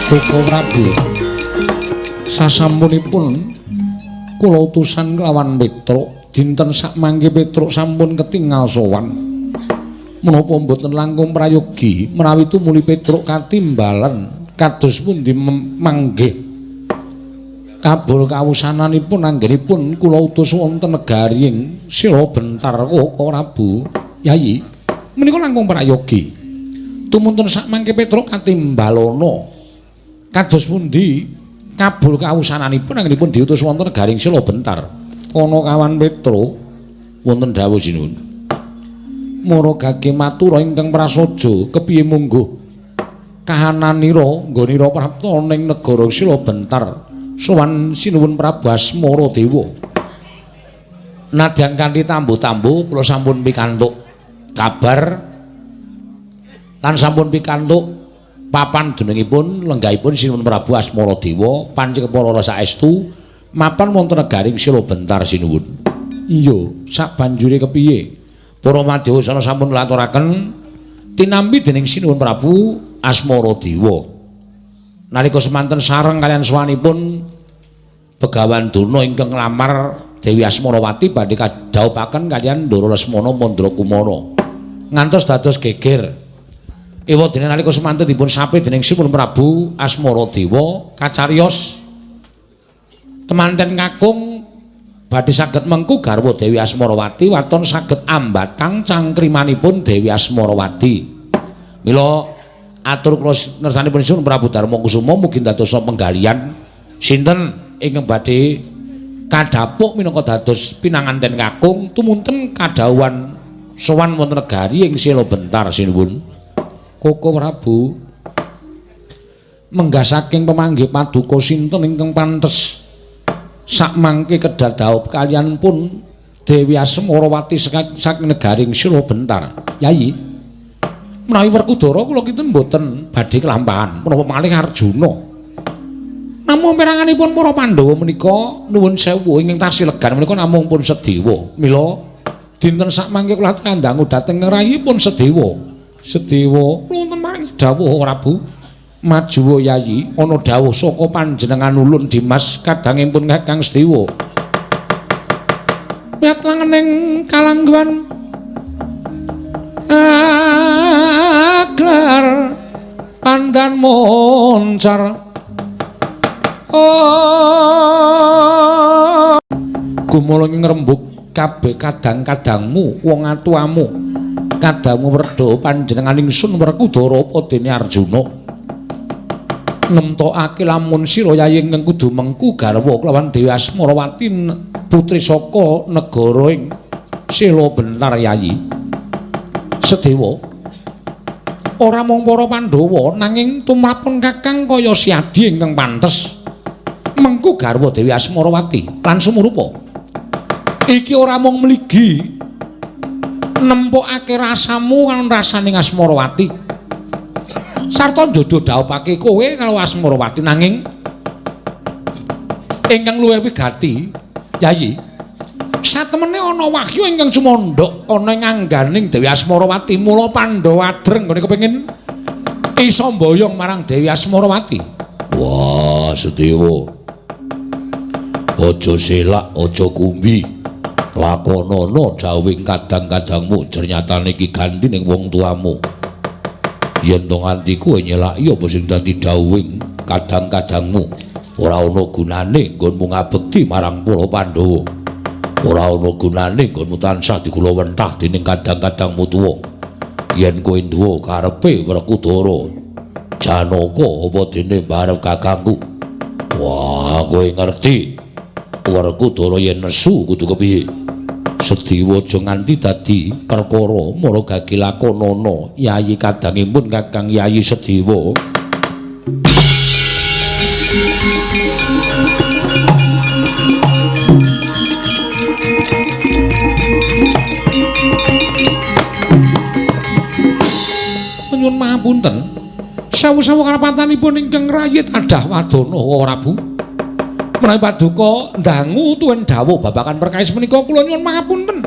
Koko Prabu, sasampunipun kula utusan kelawan Petruk, dinten sakmangke Petruk sampun ketingal sowan. Menapa mboten langkung prayogi menawi tumuli Petruk katimbalan kados pundi manggih kabul kawusananipun anggenipun kula utus wonten negari ing Sila Bentar. Koko Prabu, Yayi, menika langkung prayogi. Tumuntun sakmangke Petruk katimbalana kados pundi kabul kawusananipun anggenipun diutus wonten garing Sila Bentar. Ana kawan Petruk wonten dawuh sinuwun. Mara gage matura ingkang prasaja kepiye mungguh kahananira nggonira prapta ning negara Sila Bentar sowan sinuwun Prabu Asmara Dewa. Nadyan kanthi tambu-tambu kula sampun pikantuk kabar lan sampun pikantuk papan dunungipun lenggahipun Sinuwun Prabu Asmara Dewa pancik para saestu mapan wonten negaring Sila Bentar sinuwun. Iya, sabanjure kepiye? Para madyawa sana sampun ngaturaken tinampi dening Sinuwun Prabu Asmara Dewa. Nalika semanten sareng kaliyan sowanipun Begawan Durna ingkang nglamar Dewi Asmarawati badhe kadhawuhaken kaliyan Ndara Lesmana Mandrakumara. Ngantos dados geger. Ewadene nalika semanten dipun sape dening Sinuwun Prabu Asmara Dewa kacariyos temanten kakung badhe saged mengku garwa Dewi Asmarawati waton saged ambatang cangkrimanipun Dewi Asmarawati. Mila atur kula nersanipun Sinuwun Prabu Darma Kusuma mugi dadosa penggalian sinten ingkang badhe kadhapuk minangka dados pinanganten kakung tumunten kadhawuhan sowan wonten negari ing Sila Bentar sinuwun. Koko Prabu, menggah saking pemanggih paduka sinten ingkang pantes sakmangke kedhah dhaup kaliyan pun Dewi Asmarawati saking negaring Sila Bentar. Yayi, menawi Werkudara kula kinten mboten badhe kelampahan menapa malih Arjuna. Namung peranganipun para Pandhawa menika nuwun sewu ingkang tasih legan menika namung pun Sedewa. Mila dinten sakmangke kula kandhangu dhateng rayipun Sedewa. Sedewa wonten paring dawuh Prabu. Majuwa Yayi, ana dawuh saka panjenengan ulun Dimas kadangipun Kakang Sedewa. Miyat langening kalangguhan aglar pandan moncar. Oh, gumulung ngrembug kabeh kadang-kadangmu wong atuamu. Kadamu werda panjenengan ingsun Werkudara apa dene Arjuna. Nemtokake lamun sira Yayi ingkang kudu mengku garwa kelawan Dewi Asmarawati putri saka negara ing Sila Bentar. Yayi Sedewa, ora mung para Pandhawa nanging tumrapun kakang kaya Siadi ingkang pantes mengku garwa Dewi Asmarawati lan sumurupa. Iki ora mung mligi nempokake rasamu lan rasaning Asmarawati sarta njodo dhaupake kowe karo Asmarawati, nanging ingkang luwih wigati Yayi Satemene ana wahyu ingkang cumandhak ana ing angganing Dewi Asmarawati, mula Pandhawa adreng nggone kepengin iso mboyong marang Dewi Asmarawati. Wah, Sedewa. Aja selak, aja kumbi. Lakonono dawuhing kadang-kadangmu, jernyatane iki ganti ning wong tuamu. Yen to nganti kowe nyelaki apa sing dadi dawuhing kadang-kadangmu, ora ana gunane nggonmu ngabekti marang para Pandhawa. Ora ana gunane nggonmu tansah dikulawentah dening kadang-kadangmu tuwa. Yen kowe duwe karepe Werkudara, Janaka apa dene mbarep kakangku. Wah, kowe ngerti. Werkudara yen nesu kudu kepiye? Sediwa aja nganti dadi perkara mara gagi lakonana yayi kadangipun Kakang Yayi Sediwa. Nyuwun mapunten. Sewu-sewu karapatanipun ingkang rayit adah wadana Prabu. Menawi paduka ndangu tuwin dawuh babagan perkawis menika kula nyuwun pangapunten.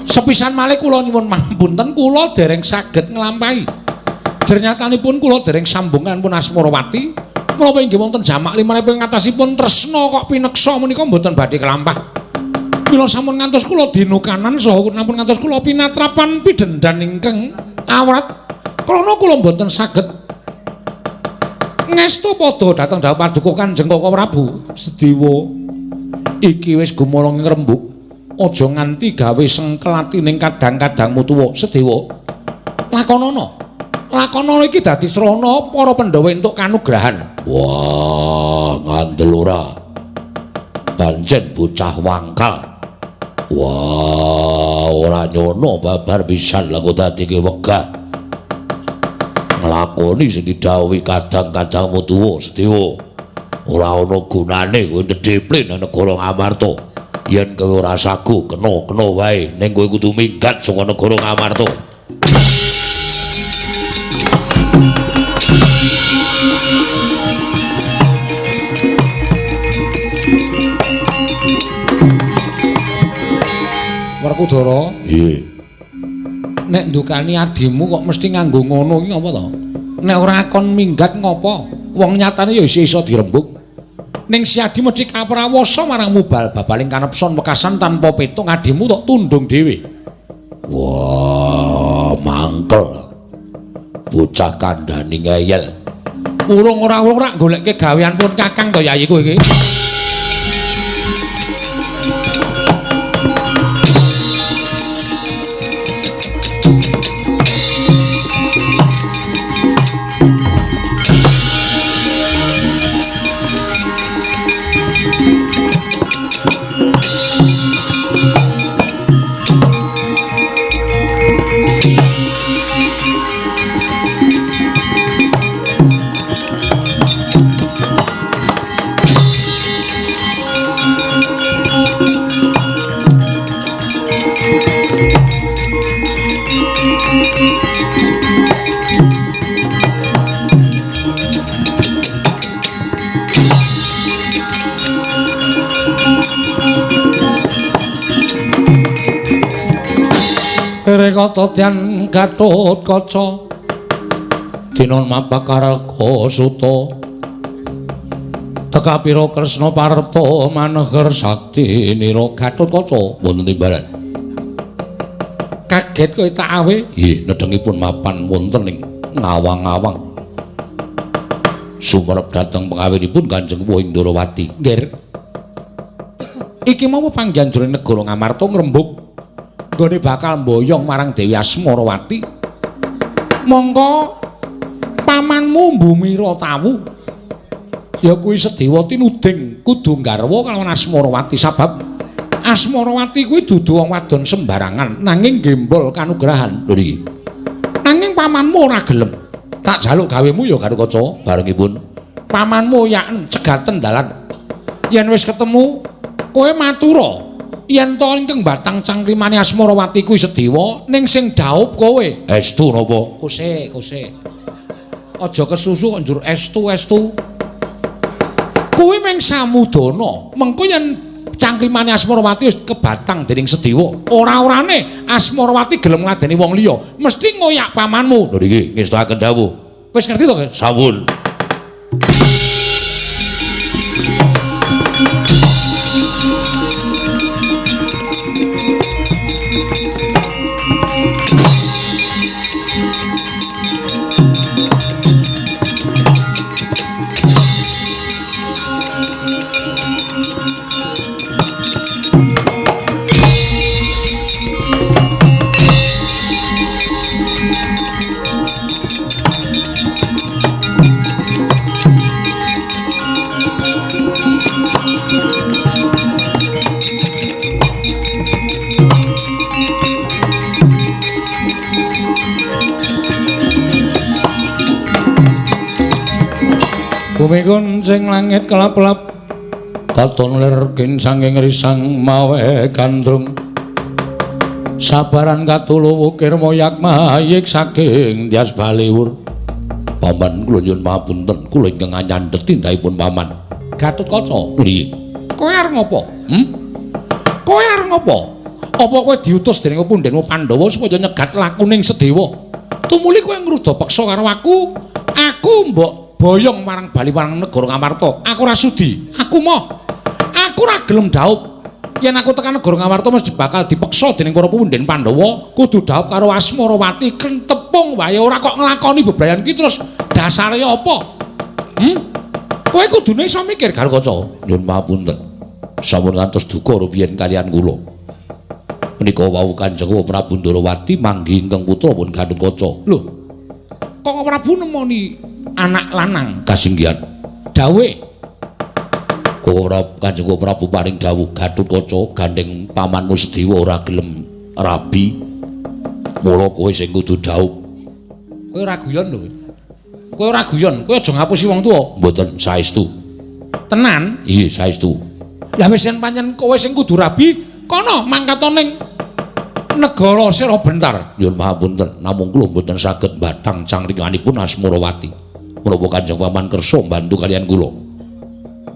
Sepisan malih kula nyuwun pangapunten, kula dereng saged nglampahi. Jernyatanipun kula dereng sambungan pun Asmarawati. Menapa inggih wonten jamak limanipun ngatasipun tresna kok pineksa menika mboten badhe kelampah. Mila sampun ngantos kula dinukanan saha nampun ngantos kula pinatrapan pidhendan ingkang awrat krana kula mboten saged ngestu padha dhateng dawuh paduka Kanjeng Kaka Prabu. Sediwa iki wis gumolong ngrembug, aja nganti gawe sengkel atining kadang-kadangmu tuwa. Sediwa lakonana, lakonana iki dadi srana para Pandhawa entuk kanugrahan. Wah, ngandel ora, pancen bocah wangkal. Wah, ora nyono babar pisan lha kok dadi wegah nglakoni sing didhawuhi kadang-kadangmu tuwa. Sediwa ora ana gunane kowe ndedheple nang negara Ngamarta. Yen kowe ora sagu kena-kena wae, ning kowe kudu minggat saka negara Ngamarta. Werkudara, nggih. Nek ndukani adimu kok mesti nganggo ngono iki ngapa to? Nek ora kon minggat ngopo? Wong nyatane ya isih iso dirembug. Ning si adi mesti kaprawasa marang mubal babaling kanepson wekasan tanpa petung adimu tok tundung dhewe. Wah, mangkel. Bocah kandhani ngeyel. Urung ora urung rak golekke gawean pun kakang to yayi kowe iki. Rekata Dyan Gatotkaca Dinon mapakarga suta Tekapira Kresna Parta maneger sakti nira Gatotkaca wonten timbaran. Kaget kowe tak awe. Nggih, nedengipun mapan wonten ing ngawang-awang. Sumerep dhateng pengawinipun Kanjeng Puh Indrawati. Nggih. Iki mau panggihan jroning negara Ngamarta ngrembug nggone bakal mboyong marang Dewi Asmarawati. Mongko pamanmu Mbumira tawu ya kuwi Sedewa tinuding kudu nggarwa kalawan Asmarawati, sabab Asmarawati kuwi dudu wong wadon sembarangan nanging gembol kanugrahan. Lho niki. Nanging pamanmu ora gelem. Tak jaluk gawemu ya Gatotkaca barengipun. Pamanmu yaken cegaten dalan. Yen wis ketemu kowe matura yen to ingkang batang cangkrimane Asmarawati kuwi Sedewa, ning sing dhaup kowe. Estu napa? Kose, kose. Aja kesusu kok njur estu-estu. Kuwi mung samudana. Mengko yen Cangkrimane Asmarawati wis kebatang dening Sedewa. Ora-orane Asmarawati gelem ngladeni wong liya, mesti ngoyak pamanmu. Lho niki ngestokaken dawuh. Wis ngerti to, Sampun. Bumi kuncing langit kelap-kelap katon lir kinsanging risang mawe gandrung sabaran katulu wukir moyak mayik saking Tyas Baliwur. Paman kula nyuwun pamunten, kula ingkang nyandhet tindakipun paman. Gatotkaca, Piye? Kowe arep ngopo? Kowe arep ngopo? Apa kowe diutus dening pundhenmu Pandhawa supaya nyegat lakuning Sedewa? Tumuli kowe ngruda peksa karo aku, aku mbok boyong marang bali marang negara Ngamarta. Aku ora sudi. Aku moh. Aku ora gelem dhaup. Yen aku tekan negara Ngamarta mesti bakal dipeksa dening para punden Pandhawa, kudu dhaup karo Asmarawati kentepung wae ora kok nglakoni bebrayan ki terus dasare apa? Kowe kudune iso mikir Gatotkaca. Nyuwun pamunten. Sampun ngantos duka rupiyin kaliyan kula. Menika wau Kanjeng Prabu Ndorowati manggi ingkang putra pun Gatotkaca. Lho. Kok Prabu nemoni anak lanang kasinggihan dawe? Ora Kanjeng Prabu paring dawuh Gatotkaca gandeng pamanmu Sedewa ora gelem rabi, mula kowe sing kudu dhaup. Kowe ora guyon lho. Kowe ora guyon, kowe aja ngapusi wong tuwa. Mboten saestu. Tenan? Iya saestu. Lah wis yen pancen kowe sing kudu rabi, kono mangkat ning negara Sera Bentar. Nyuwun pamunten, namung kula mboten saged mbatang cangkrimanipun Asmarawati. Menapa Kanjeng Paman kersa mbantu kaliyan kula?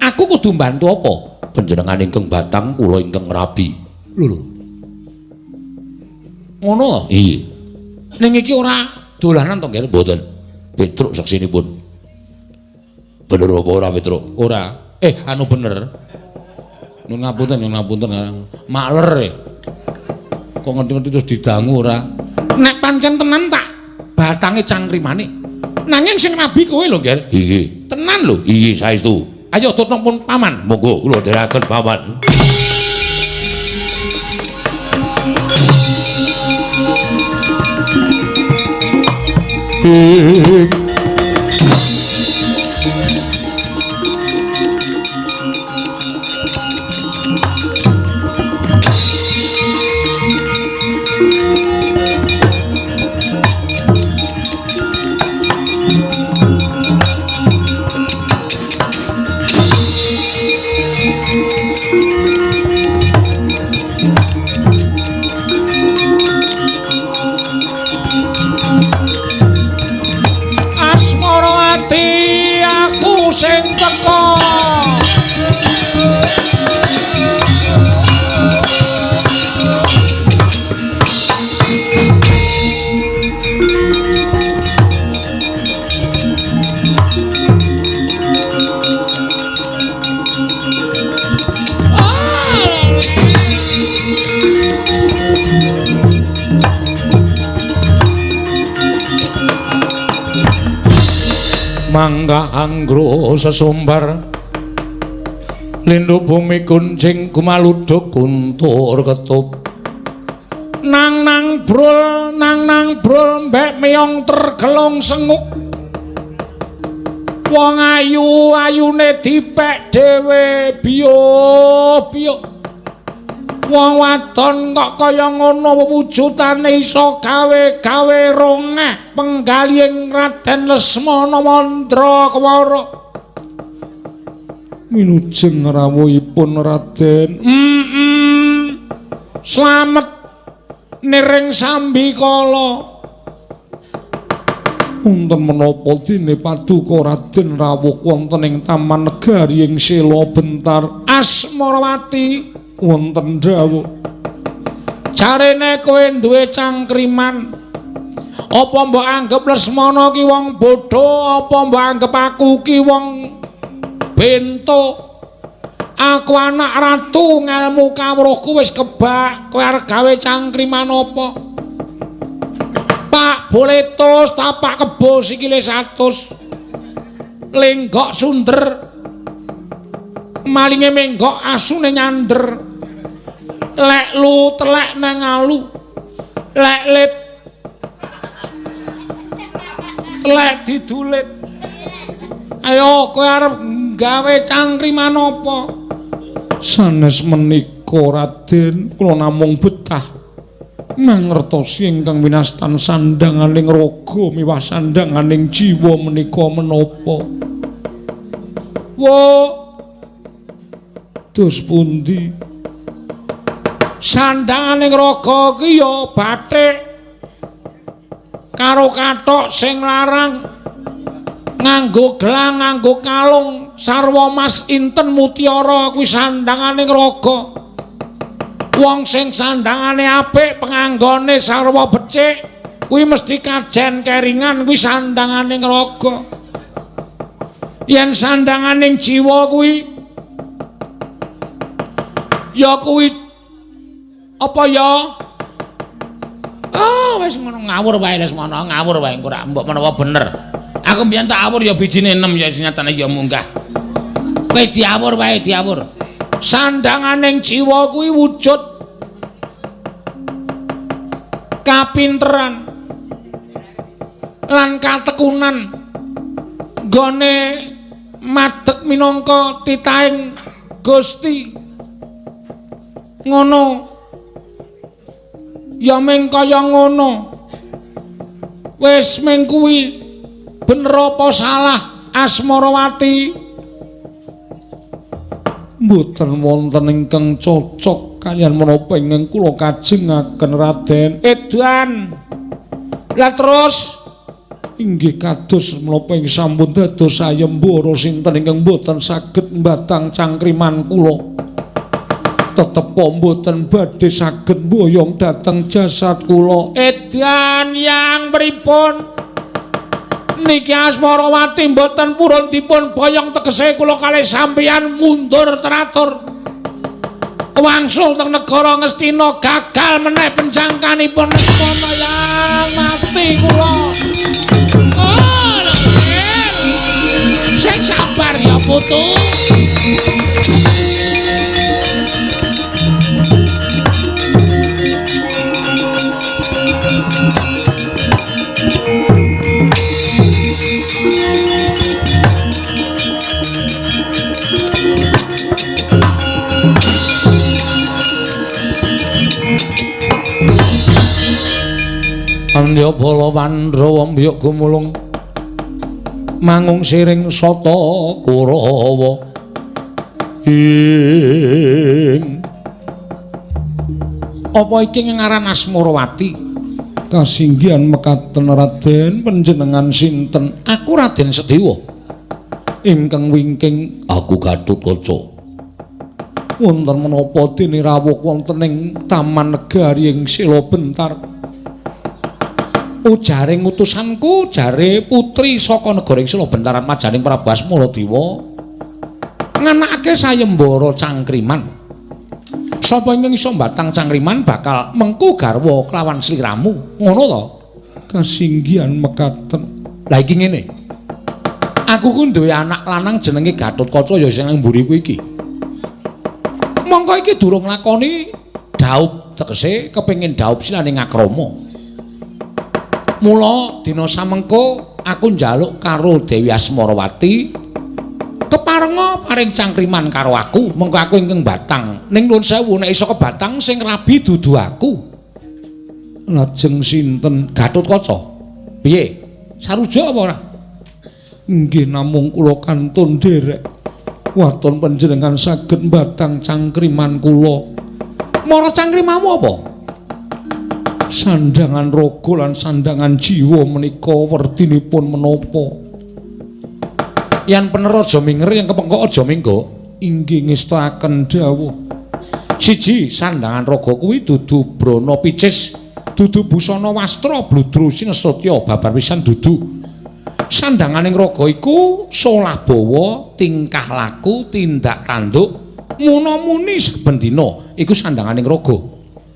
Aku kudu mbantu apa? Panjenengan ingkang batang, kula ingkang rabi. Lho lho. Ngono to? Iya. Ning iki ora dolanan to, Ngger? Mboten. Petruk saksinipun. Bener apa ora, Petruk? Ora. Anu bener. Nyuwun ngapunten, nyuwun ngapunten. Makler e. Kok ngerti-ngerti terus didangu ora? Nek pancen tenan tak batange cangkrimane. Nanging sing rabi kowe lho, Ngger. Iya. Tenan lho. Iya, saestu. Ayo tutno pun paman. Monggo kula dherekaken paman. Mangga anggro sesumbar lindu bumi kuncing gumaluduk kuntur ketup nang nang brul nang nang brul mbek meyong tergelung senguk wong ayu ayune dipek dhewe biyo biyo wong wadon kok kaya ngono wujudane iso gawe-gawe rongeh penggalihing Raden Lesmana Mandrakawara. Wilujeng rawuhipun Raden. Slamet niring sambikala. Wonten menapa dene paduka Raden rawuh wonten ing Taman Negari ing Sela Bentar Asmarawati? Wonten dawuh. Jarene kowe duwe cangkriman. Apa mbok anggep Lesmana ki wong bodho, apa mbok anggep aku ki wong bento? Aku anak ratu, ngelmu kawruhku wis kebak. Kowe arep gawe cangkriman apa? Pak boletus, tapak kebo sikile 100. Lenggok sunder. Malinge menggok asune nyander. Lek lu telek nang alu. Lek lit telek didulit. Ayo kowe arep gawe cangkriman apa? Sanes menika Raden, kula namung betah mangertosi ingkang winastan sandhanganing raga miwah sandhanganing jiwa menika menapa. Wo dos pundi? Sandhanganing raga ki ya bathik karo kathok sing larang, nganggo gelang, nganggo kalung sarwa mas inten mutiara, kuwi sandhanganing raga. Wong sing sandhangane apik, penganggone sarwa becik, kuwi mesti kajen keringan, kuwi sandhanganing raga. Yen sandhanganing jiwa kuwi ya kuwi apa ya? Ah, wis ngono ngawur wae Lesmana, ngawur wae engko rak mbok menawa bener. Aku mbiyen tak awur ya bijine 6 ya nyatane ya munggah. Wis diawur wae, diawur. Sandhanganing jiwa kuwi wujud kapinteran lan katekunan nggone madeg minangka titahing Gusti. Ngono ya ming kaya ngono. Wis ming kuwi bener apa salah Asmarawati? Mboten wonten ingkang cocok kaliyan menapa ingkang kula kajengaken Raden. Edan. Lah terus inggih kados menapa ing sampun dados sayembara sinten ingkang mboten saged mbatang cangkriman kula. Tetep mboten badhe saged mboyong dhateng jasad kula. Edan yang pripun? Niki Asmarawati mboten purun dipun boyong, tegese kula kalih sampeyan mundur teratur. Wangsul teng negara Ngastina gagal meneh penjangkanipun Lesmana yang mati kula. Oh, sing sabar ya putu. Andya bala Pandhawa mbiyuk gumulung mangung siring sata Kurawa. Ing apa iki ngaran Asmarawati? Kasinggihan mekaten Raden, panjenengan sinten? Aku Raden Sedewa. Ingkang wingking aku Gatotkaca. Wonten menapa dene rawuh wonten ing Taman Negari ing Sela Bentar? Ujare ngutusanku jare putri saka negara ing Sela Bentaran majaning Prabu Asmaradewa nganakake sayembara cangkriman. Sapa ingkang iso mbatang cangkriman bakal mengku garwa kelawan sliramu. Ngono to? Kasinggihan mekaten. Lah iki ngene. Aku ku duwe anak lanang jenenge Gatotkaca ya sing nang mburiku iki. Mongko iki durung nglakoni dhaup, tegese kepengin dhaup silane ngakrama. Mula dina samengko aku njaluk karo Dewi Asmarawati keparenga paring cangkriman karo aku, mengko aku ingkang batang. Ning nuwun sewu nek iso kebatang sing rabi dudu aku. Lajeng sinten? Gatotkaca. Piye? Saruja apa ora? Nggih namung kula kantun nderek. Waton panjenengan saged mbatang cangkriman kula. Mara cangkrimamu apa? Sandhangan raga lan sandhangan jiwa menika werdinipun menapa? Yen pener aja minger, yen kepengkok aja minggo. Inggih ngestakaken dawuh. Siji, sandangan raga kuwi dudu brana picis, dudu busana wastra bludru sinesatya babar pisan dudu. Sandanganing raga iku solah bawa, tingkah laku, tindak tanduk, muna-muni saben dina iku sandanganing raga.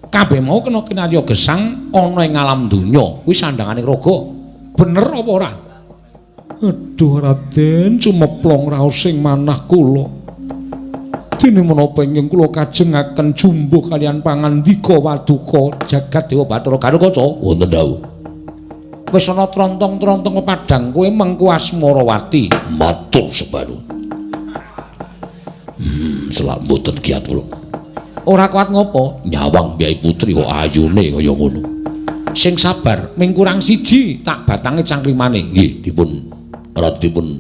Kabeh mau kena kinarya gesang ana ing alam donya, kuwi sandanganing raga. Bener apa ora? Aduh Raden, cumeplong raosing manah kula. Dene menapa ingkang kula kajengaken jumbuh kalian pangandika waduka jagat Dewa Bathara Garukaca? Wonten dawuh. Wis ana trontong-trontong pepadang kowe mengku Asmarawati. Matur sembah nuwun. Selak mboten kiat kula. Ora kuat ngopo? Nyawang Kyai Putri kok ayune kaya ngono. Sing sabar, ming kurang siji tak batange cangkrimane. Nggih, dipun dipun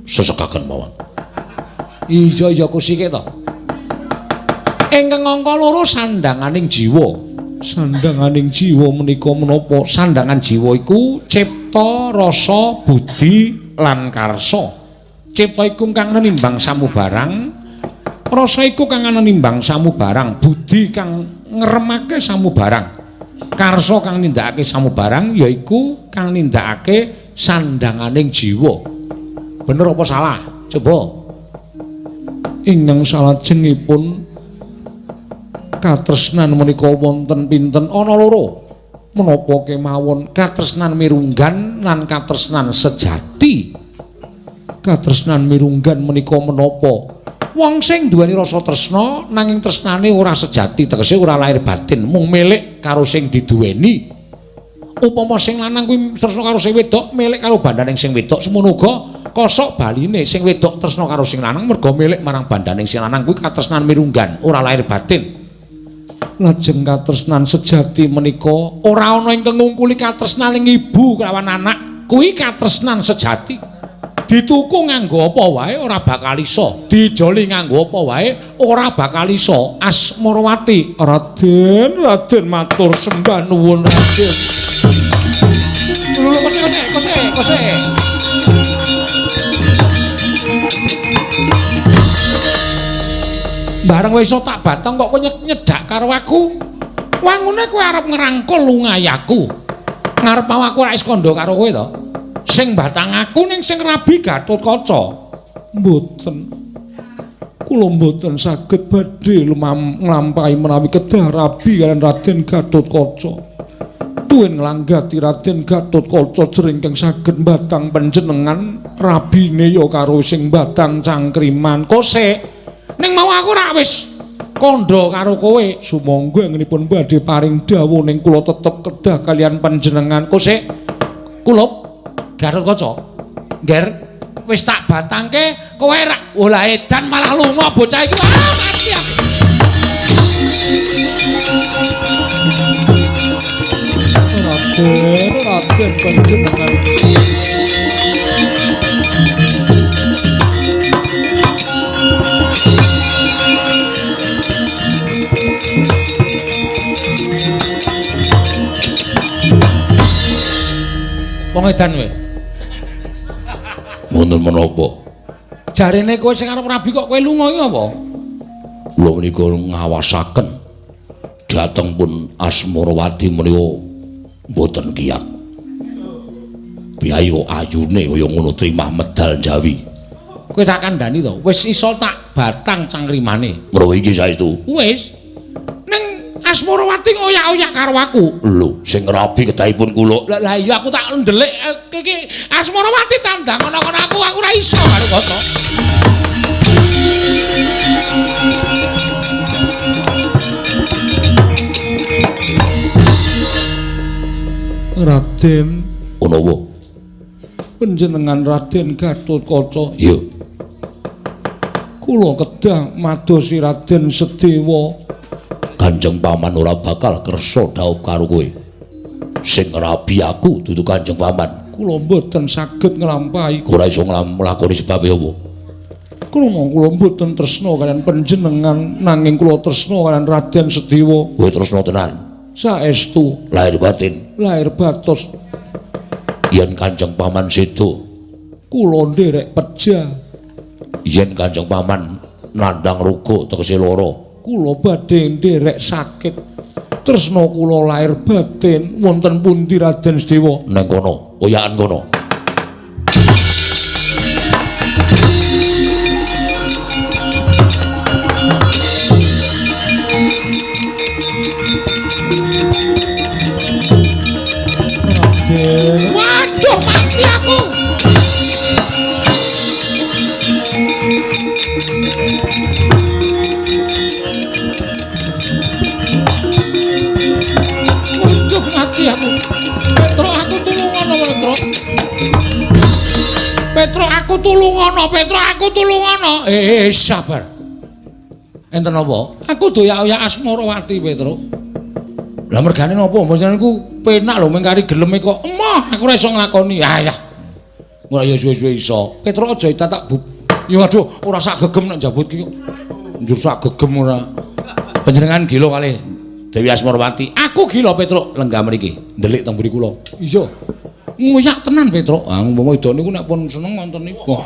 sesekaken mawon. Iya iya kusike to. Ingkang angka loro sandanganing jiwa. Sandanganing jiwa menika menapa? Sandangan jiwa iku cipta, rasa, budi lan karsa. Cipta iku kang nenimbang samubarang, rasa iku kang nenimbang samubarang, budi kang ngremake samubarang, karsa kang nindakake samubarang yaiku kang nindakake sandanganing jiwa. Bener apa salah? Coba. Ingkang salajengipun katresnan menika wonten pinten? Ana loro. Menapa kemawon katresnan mirunggan lan katresnan sejati? Katresnan mirunggan menika menapa? Wong sing duweni rasa tresna nanging tresnane ora sejati, tegese ora lahir batin, mung milik karo sing diduweni. Upama sing lanang kuwi tresna karo sing wedok, milik karo bandaning sing wedok, semono uga kosok baline sing wedok tresna karo sing lanang merga milik marang bandaning sing lanang kuwi katresnan mirunggan, ora lahir batin. Lajeng katresnan sejati menika ora ana ingkang ngungkuli katresnaning ibu kelawan anak, kuwi katresnan sejati. Dituku nganggo apa wae ora bakal iso, dijoli nganggo apa wae ora bakal iso. Asmarawati, Raden, Raden matur sembah nuwun Raden. Lho kose kose kose. Bareng wis iso tak batang kok kowe nyedak karo aku. Wangune kowe arep ngrangkul lungayaku. Ngarep mau aku ora wis kandha karo kowe to. Sing batang aku ning sing rabi Gatotkaca. Mboten. Kula mboten saged badhe nglampahi menawi kedah rabi kalian Raden Gatotkaca. Tuwin nglanggati Raden Gatotkaca jering ingkang saged mbatang panjenengan rabine ya karo sing batang cangkriman. Kosek. Ning mau aku ora wis kandha karo kowe. Sumangga anggenipun badhe paring dawuh ning kula tetep kedah kalian panjenengan. Kosek. Kulup Gatotkaca. Ngger, wis tak batangke kowe ra olah edan malah lunga bocah iki. Wah, mati aku. Raden, Raden panjenengan. Wong edan kowe. Wonten menapa? Jarene kowe sing arep rabi kok kowe lunga iki apa? Kula menika ngawasaken dhateng pun Asmarawati menika mboten kiyat. Piyayi kok ayune kaya ngono trimah medal Jawi. Kowe tak kandhani to, wis iso tak batang cangkrimane. Menawa iki saestu? Wis. Ning Asmarawati ngoyak-oyak karo aku. Lho, sing rabi kedahipun kula. Lah iya aku tak ndelik iki Asmarawati tandang ana-ana aku ora iso karo kaca. Raden, Menawa panjenengan Raden Gatotkaca. Iya. Kula kedah madosi Raden Sedewa. Kanjeng Paman ora bakal kersa dhaup karo kowe. Sing rabi aku dudu Kanjeng Paman. Kula mboten saged nglampahi. Ora iso nglakoni sebabe apa? Krana kula mboten tresna kalian panjenengan, nanging kula tresna kalian Raden Sedewa. Kowe tresna tenan? Saestu. Lahir batin. Lahir batos. Yen Kanjeng Paman sedo, kula nderek peja. Yen Kanjeng Paman nandhang ruga tegese lara, Kula badhe nderek sakit. Tresna kula lair batin wonten pundi Raden Sedewa? Neng kono, oyakan kono. Raden, waduh mati aku. Waduh mati aku. Petro aku tulungono, Petro. Petro aku tulungono, Petro aku tulungono. Sabar. Enten apa? Aku doyak-oyak Asmarawati, Petro. Lah mergane napa? Mboten niku penak lho mengkari geleme kok. Emoh, aku ora iso nglakoni. Ah ya. Ora ya suwe-suwe iso. Petro aja tak bub. Ya aduh, ora sak gegem nek njabut ki kok. Njur sak gegem ora. Panjenengan gila kalih Dewi Asmarawati. Aku gila, Petro. Lenggah mriki, ndelik teng mburi kula. Iya. Ngoyak tenan, Petro. Ah umpama wedok niku nek pun seneng wonten niku.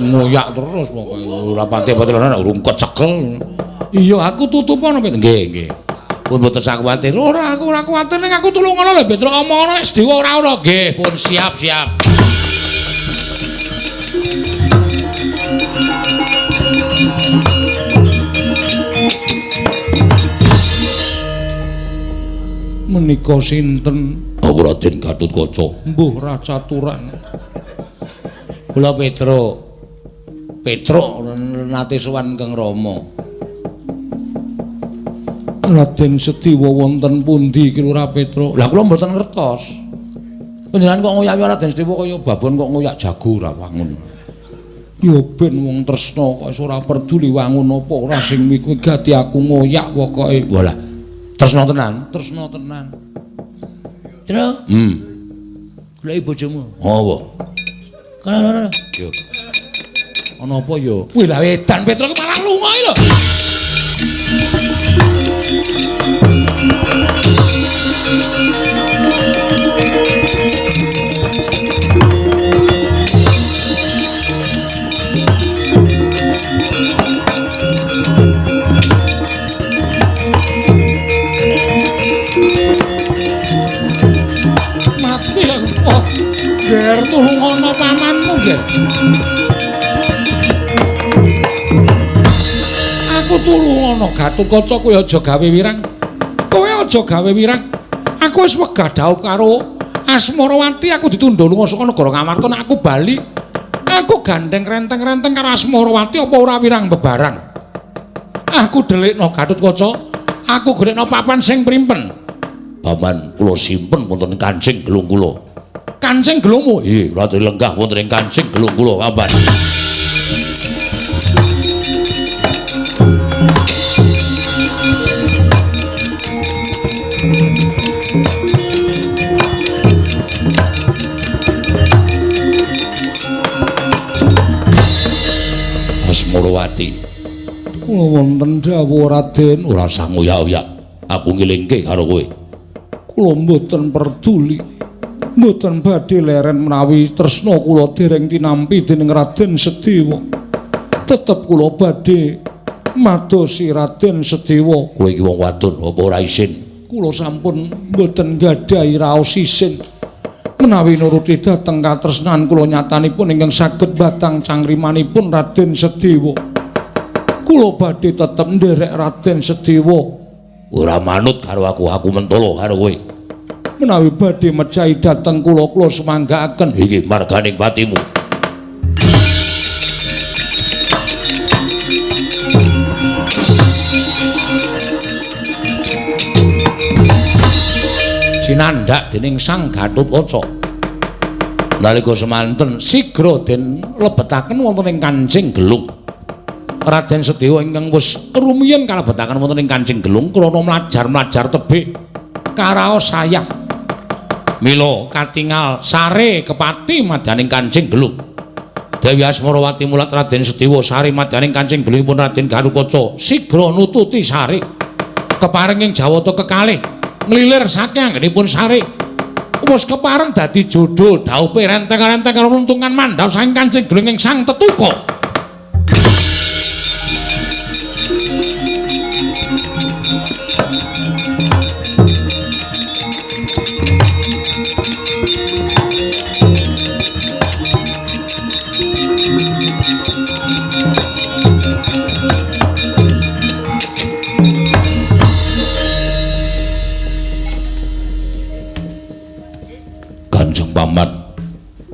Ngoyak terus pokoke ora pati-pati ora urung kecekel. Iya, aku tutupono, Petro. Nggih, nggih. Pun mboten sak kuwatir. Ora, aku ora kuwatir ning aku tulungono lho, Petro. Omongono nek Sedewa ora ana. Nggih, pun siap-siap. Menika sinten? Aku Raden Gatotkaca. Mbuh racaturan. Kula Petro. Petro nate sowan Kang Rama. Raden Sedewa wonten pundi ki Lurah Petro? Lah kula mboten ngertos. Panjenengan kok ngoyak Raden Sedewa kaya babon kok ngoyak jago ora wangun. Ya ben wong tresna kok ora peduli wangun apa ora sing migati aku ngoyak pokoke. Walah. Tresna tenan, tresna tenan. Tru. Goleki bojomu. Apa? Kono. Yo. Ana apa yo? Wih lah edan Petro ki malah lunga iki lho. Mati aku. Oh, ger tulungono pamanmu, ger. Aku tulungono Gatotkaca kowe aja gawe wirang. Kowe aja gawe wirang. Aku wis wegah dhaup karo Asmarawati, aku ditunda lunga saka negara Ngamarta nek aku bali. Aku gandeng renteng-renteng karo Asmarawati apa ora wirang bebarang. Aku delikno Gatotkaca, aku golekno papan sing primpen. Paman kula simpen wonten kancing gelung kula. Kancing gelungmu? Nggih, kula aturi lenggah wonten ing kancing gelung kula, Paman. Asmarawati. Kula wonten dawuh Raden, ora usah ngoyak-oyak. Aku ngelingke karo kowe. Kula mboten peduli. Mboten badhe leren menawi tresna kula dereng tinampi dening Raden Sedewa. Tetep kula badhe madosi Raden Sedewa. Kowe iki wong wadon apa ora isin? Kula sampun mboten gadhahi raos isin. Menawi nuruti dhateng katresnan kula nyatanipun ingkang saged batang cangrimanipun Raden Sedewa. Kula badhe tetep nderek Raden Sedewa. Ora manut karo aku, aku mentolo karo kowe. Menawi badhe mejahi dhateng kula, kula sumanggaaken. Iki marganing patimu. Cinandhak dening Sang Gatotkaca. Nalika semanten sigra den lebetaken wonten ing kancing gelung. Raden Sedewa ingkang wis rumiyin kalebetaken wonten ing kancing gelung krana mlajar-mlajar tebih karaos sayah. Mila katingal sare kepati madyaning kancing gelung. Dewi Asmarawati mulat Raden Sedewa sare madyaning kancing gelungipun Raden Gatotkaca sigra nututi sare. Kepareng ing jawata kekalih nglilir saking anggenipun sare. Wis kepareng dadi jodho dhaupe renteng-renteng karo runtungan mandhap saking kancing gelung ing Sang Tetuka. Paman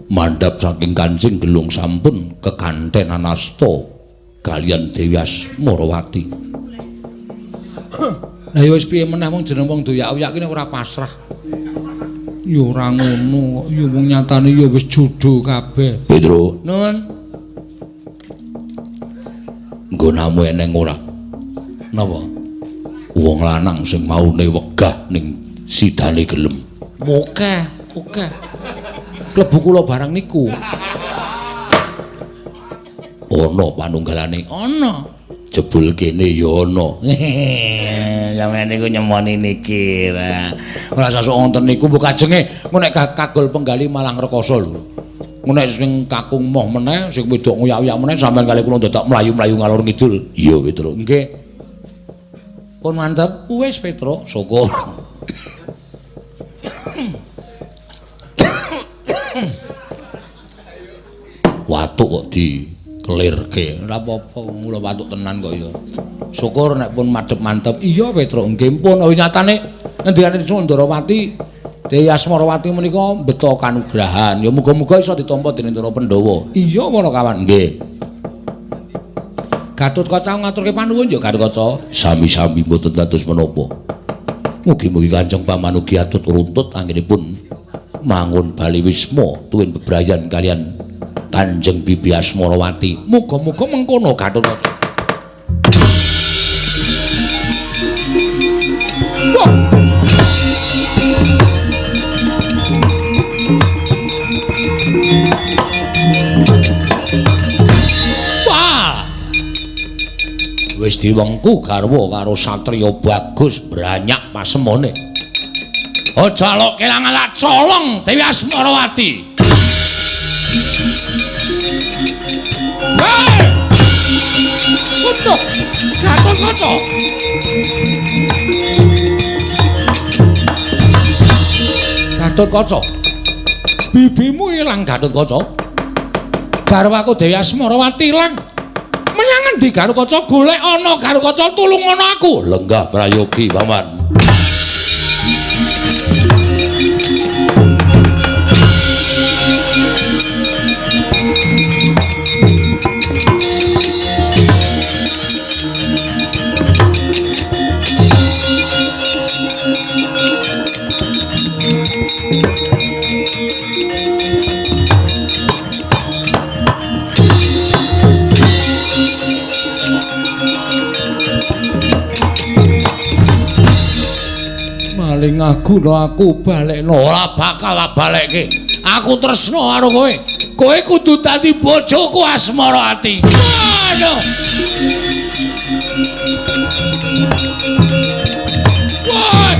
mandhap saking kancing gelung sampun kekantenan asta kaliyan Dewi Asmarawati. Lah ya wis piye meneh wong jeneng wong doyak-oyak ki nek ora pasrah. Ya ora ngono kok, ya wong nyatane ya wis jodho kabeh. Petro, nuwun. Nggonamu eneng ora? Napa? Wong lanang sing maune wegah ning sidane gelem. Oke, oke. Klebu kula barang niku. Ana panunggalane? Ana. Jebul kene ya ana. Sampeyan niku nyemoni niki. Ora sasuk wonten niku mbok kajenge engko nek kagol penggali malah ngrekoso lho. Engko nek sing kakung moh meneh, sing wedok ngoyak-oyak meneh sampeyan kali kula dadak mlayu-mlayu ngalor ngidul. Iya, Petro. Nggih. Pun mantep. Wis, Petro, syukur. Watuk kok dikelirke. Ora apa-apa, kula watuk tenan kok ya. Syukur nek pun madhep mantep. Iya, Petro, nggih pun. Oh nyatane ngendikane Sundarawati, Dewi Asmarawati menika mbeta kanugrahan. Ya muga-muga iso ditampa dening Ndara Pandhawa. Iya, para kawan. Nggih. Gatotkaca ngaturke panuwun ya Gatotkaca. Sami-sami mboten dados menapa. Mugi-mugi Kanjeng Paman ugi atut runtut anggenipun mangun bali wisma tuwin bebrayan kaliyan Kanjeng Bibi Asmarawati. Muga-muga mengkono Gatotkaca. Wah. Wah. Wis diwengku garwa karo satriya bagus branyak pasemone. Aja lok kelangan lak colong Dewi Asmarawati. Hei! Kutuk! Gatotkaca! Gatotkaca. Bibimu ilang Gatotkaca. Garwaku Dewi Asmarawati ilang. Menyang endi Gatotkaca? Golek ana Gatotkaca, tulung ana aku. Lenggah prayogi, Paman. Maling aguna aku balekno, ora bakal balekke. Aku tresno karo kowe. Kowe kudu dadi bojoku Asmarawati. Aduh. Wah.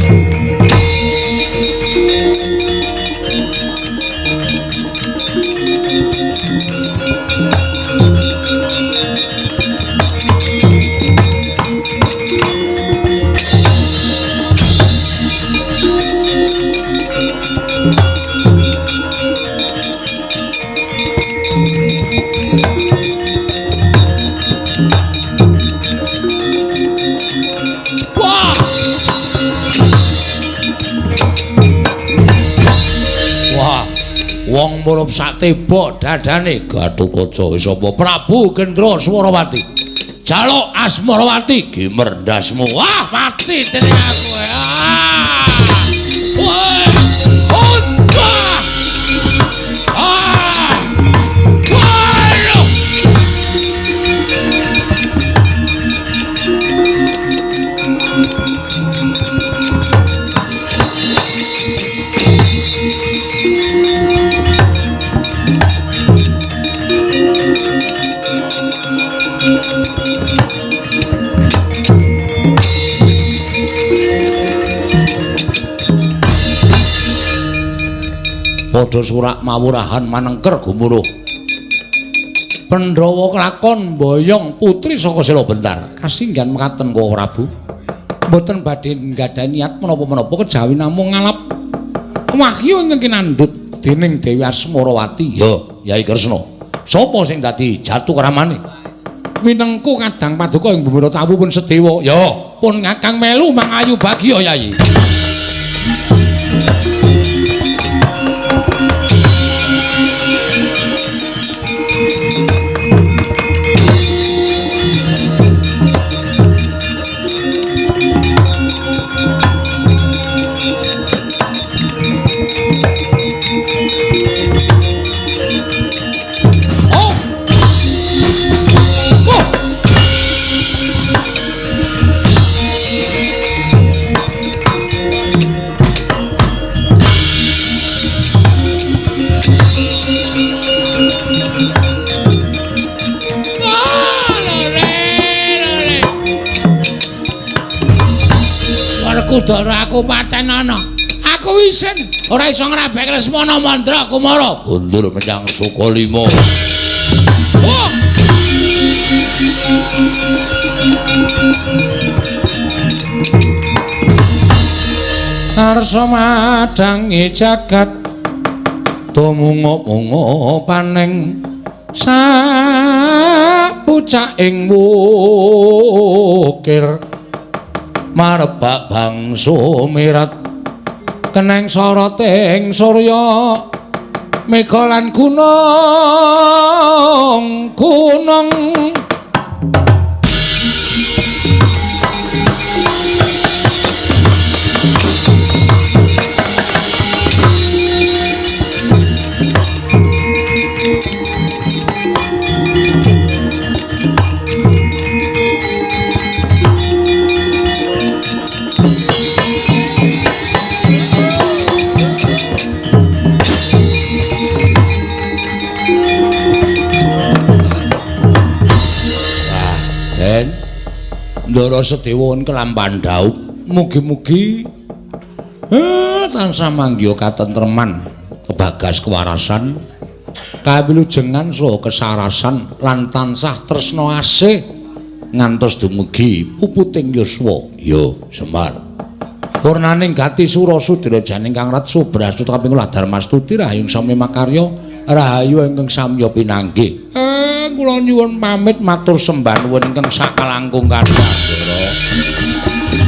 Wong murup sak tebok dadane Gatotkaca wis apa Prabu Gendra Swarawati. Jaluk Asmarawati gimer ndasmu. Wah, mati dening aku. Ah. Wah. Ah. Wah. Padha surak mawurahan manengker gumuruh. Pandhawa kelakon mboyong putri saka Sela Bentar. Kasinggihan mekaten Koko Prabu. Mboten badhe nggadahi niat menapa-menapa kejawi namung ngalap wahyu ingkang kinandhut dening Dewi Asmarawati. Ya, Yai Kresna. Sapa sing dadi jatuh kramane? Winengku kadang paduka ing Bumira Tawu pun sedewa. Ya, pun ngakang melu mangayu bagya Yai. Ndara aku paten ana. Aku isin ora iso ngrabek Lesmana Mandra Kumara. Mundur menyang Sukalima. Oh. Arsa madangi jagat tumunga-munga paning sapucaking wukir marebak bangsa mirat keneng soroting surya mega lan gunung gunung. Ndara Sedewa kelampahan dhaup mugi-mugi tansah manggiha katentreman kebagas kewarasan kawilujengan saha kesarasan lan tansah tresna asih ngantos dumugi puputing yuswa. Ya Semar. Purnaning gati sura sudira janing kang rat subrastu kaping kula Darmastuti rahayu sami makarya rahayu ingkang samya pinanggih. Kula nyuwun pamit matur sembah nuwun ingkang sakalangkung kathah. Ndara.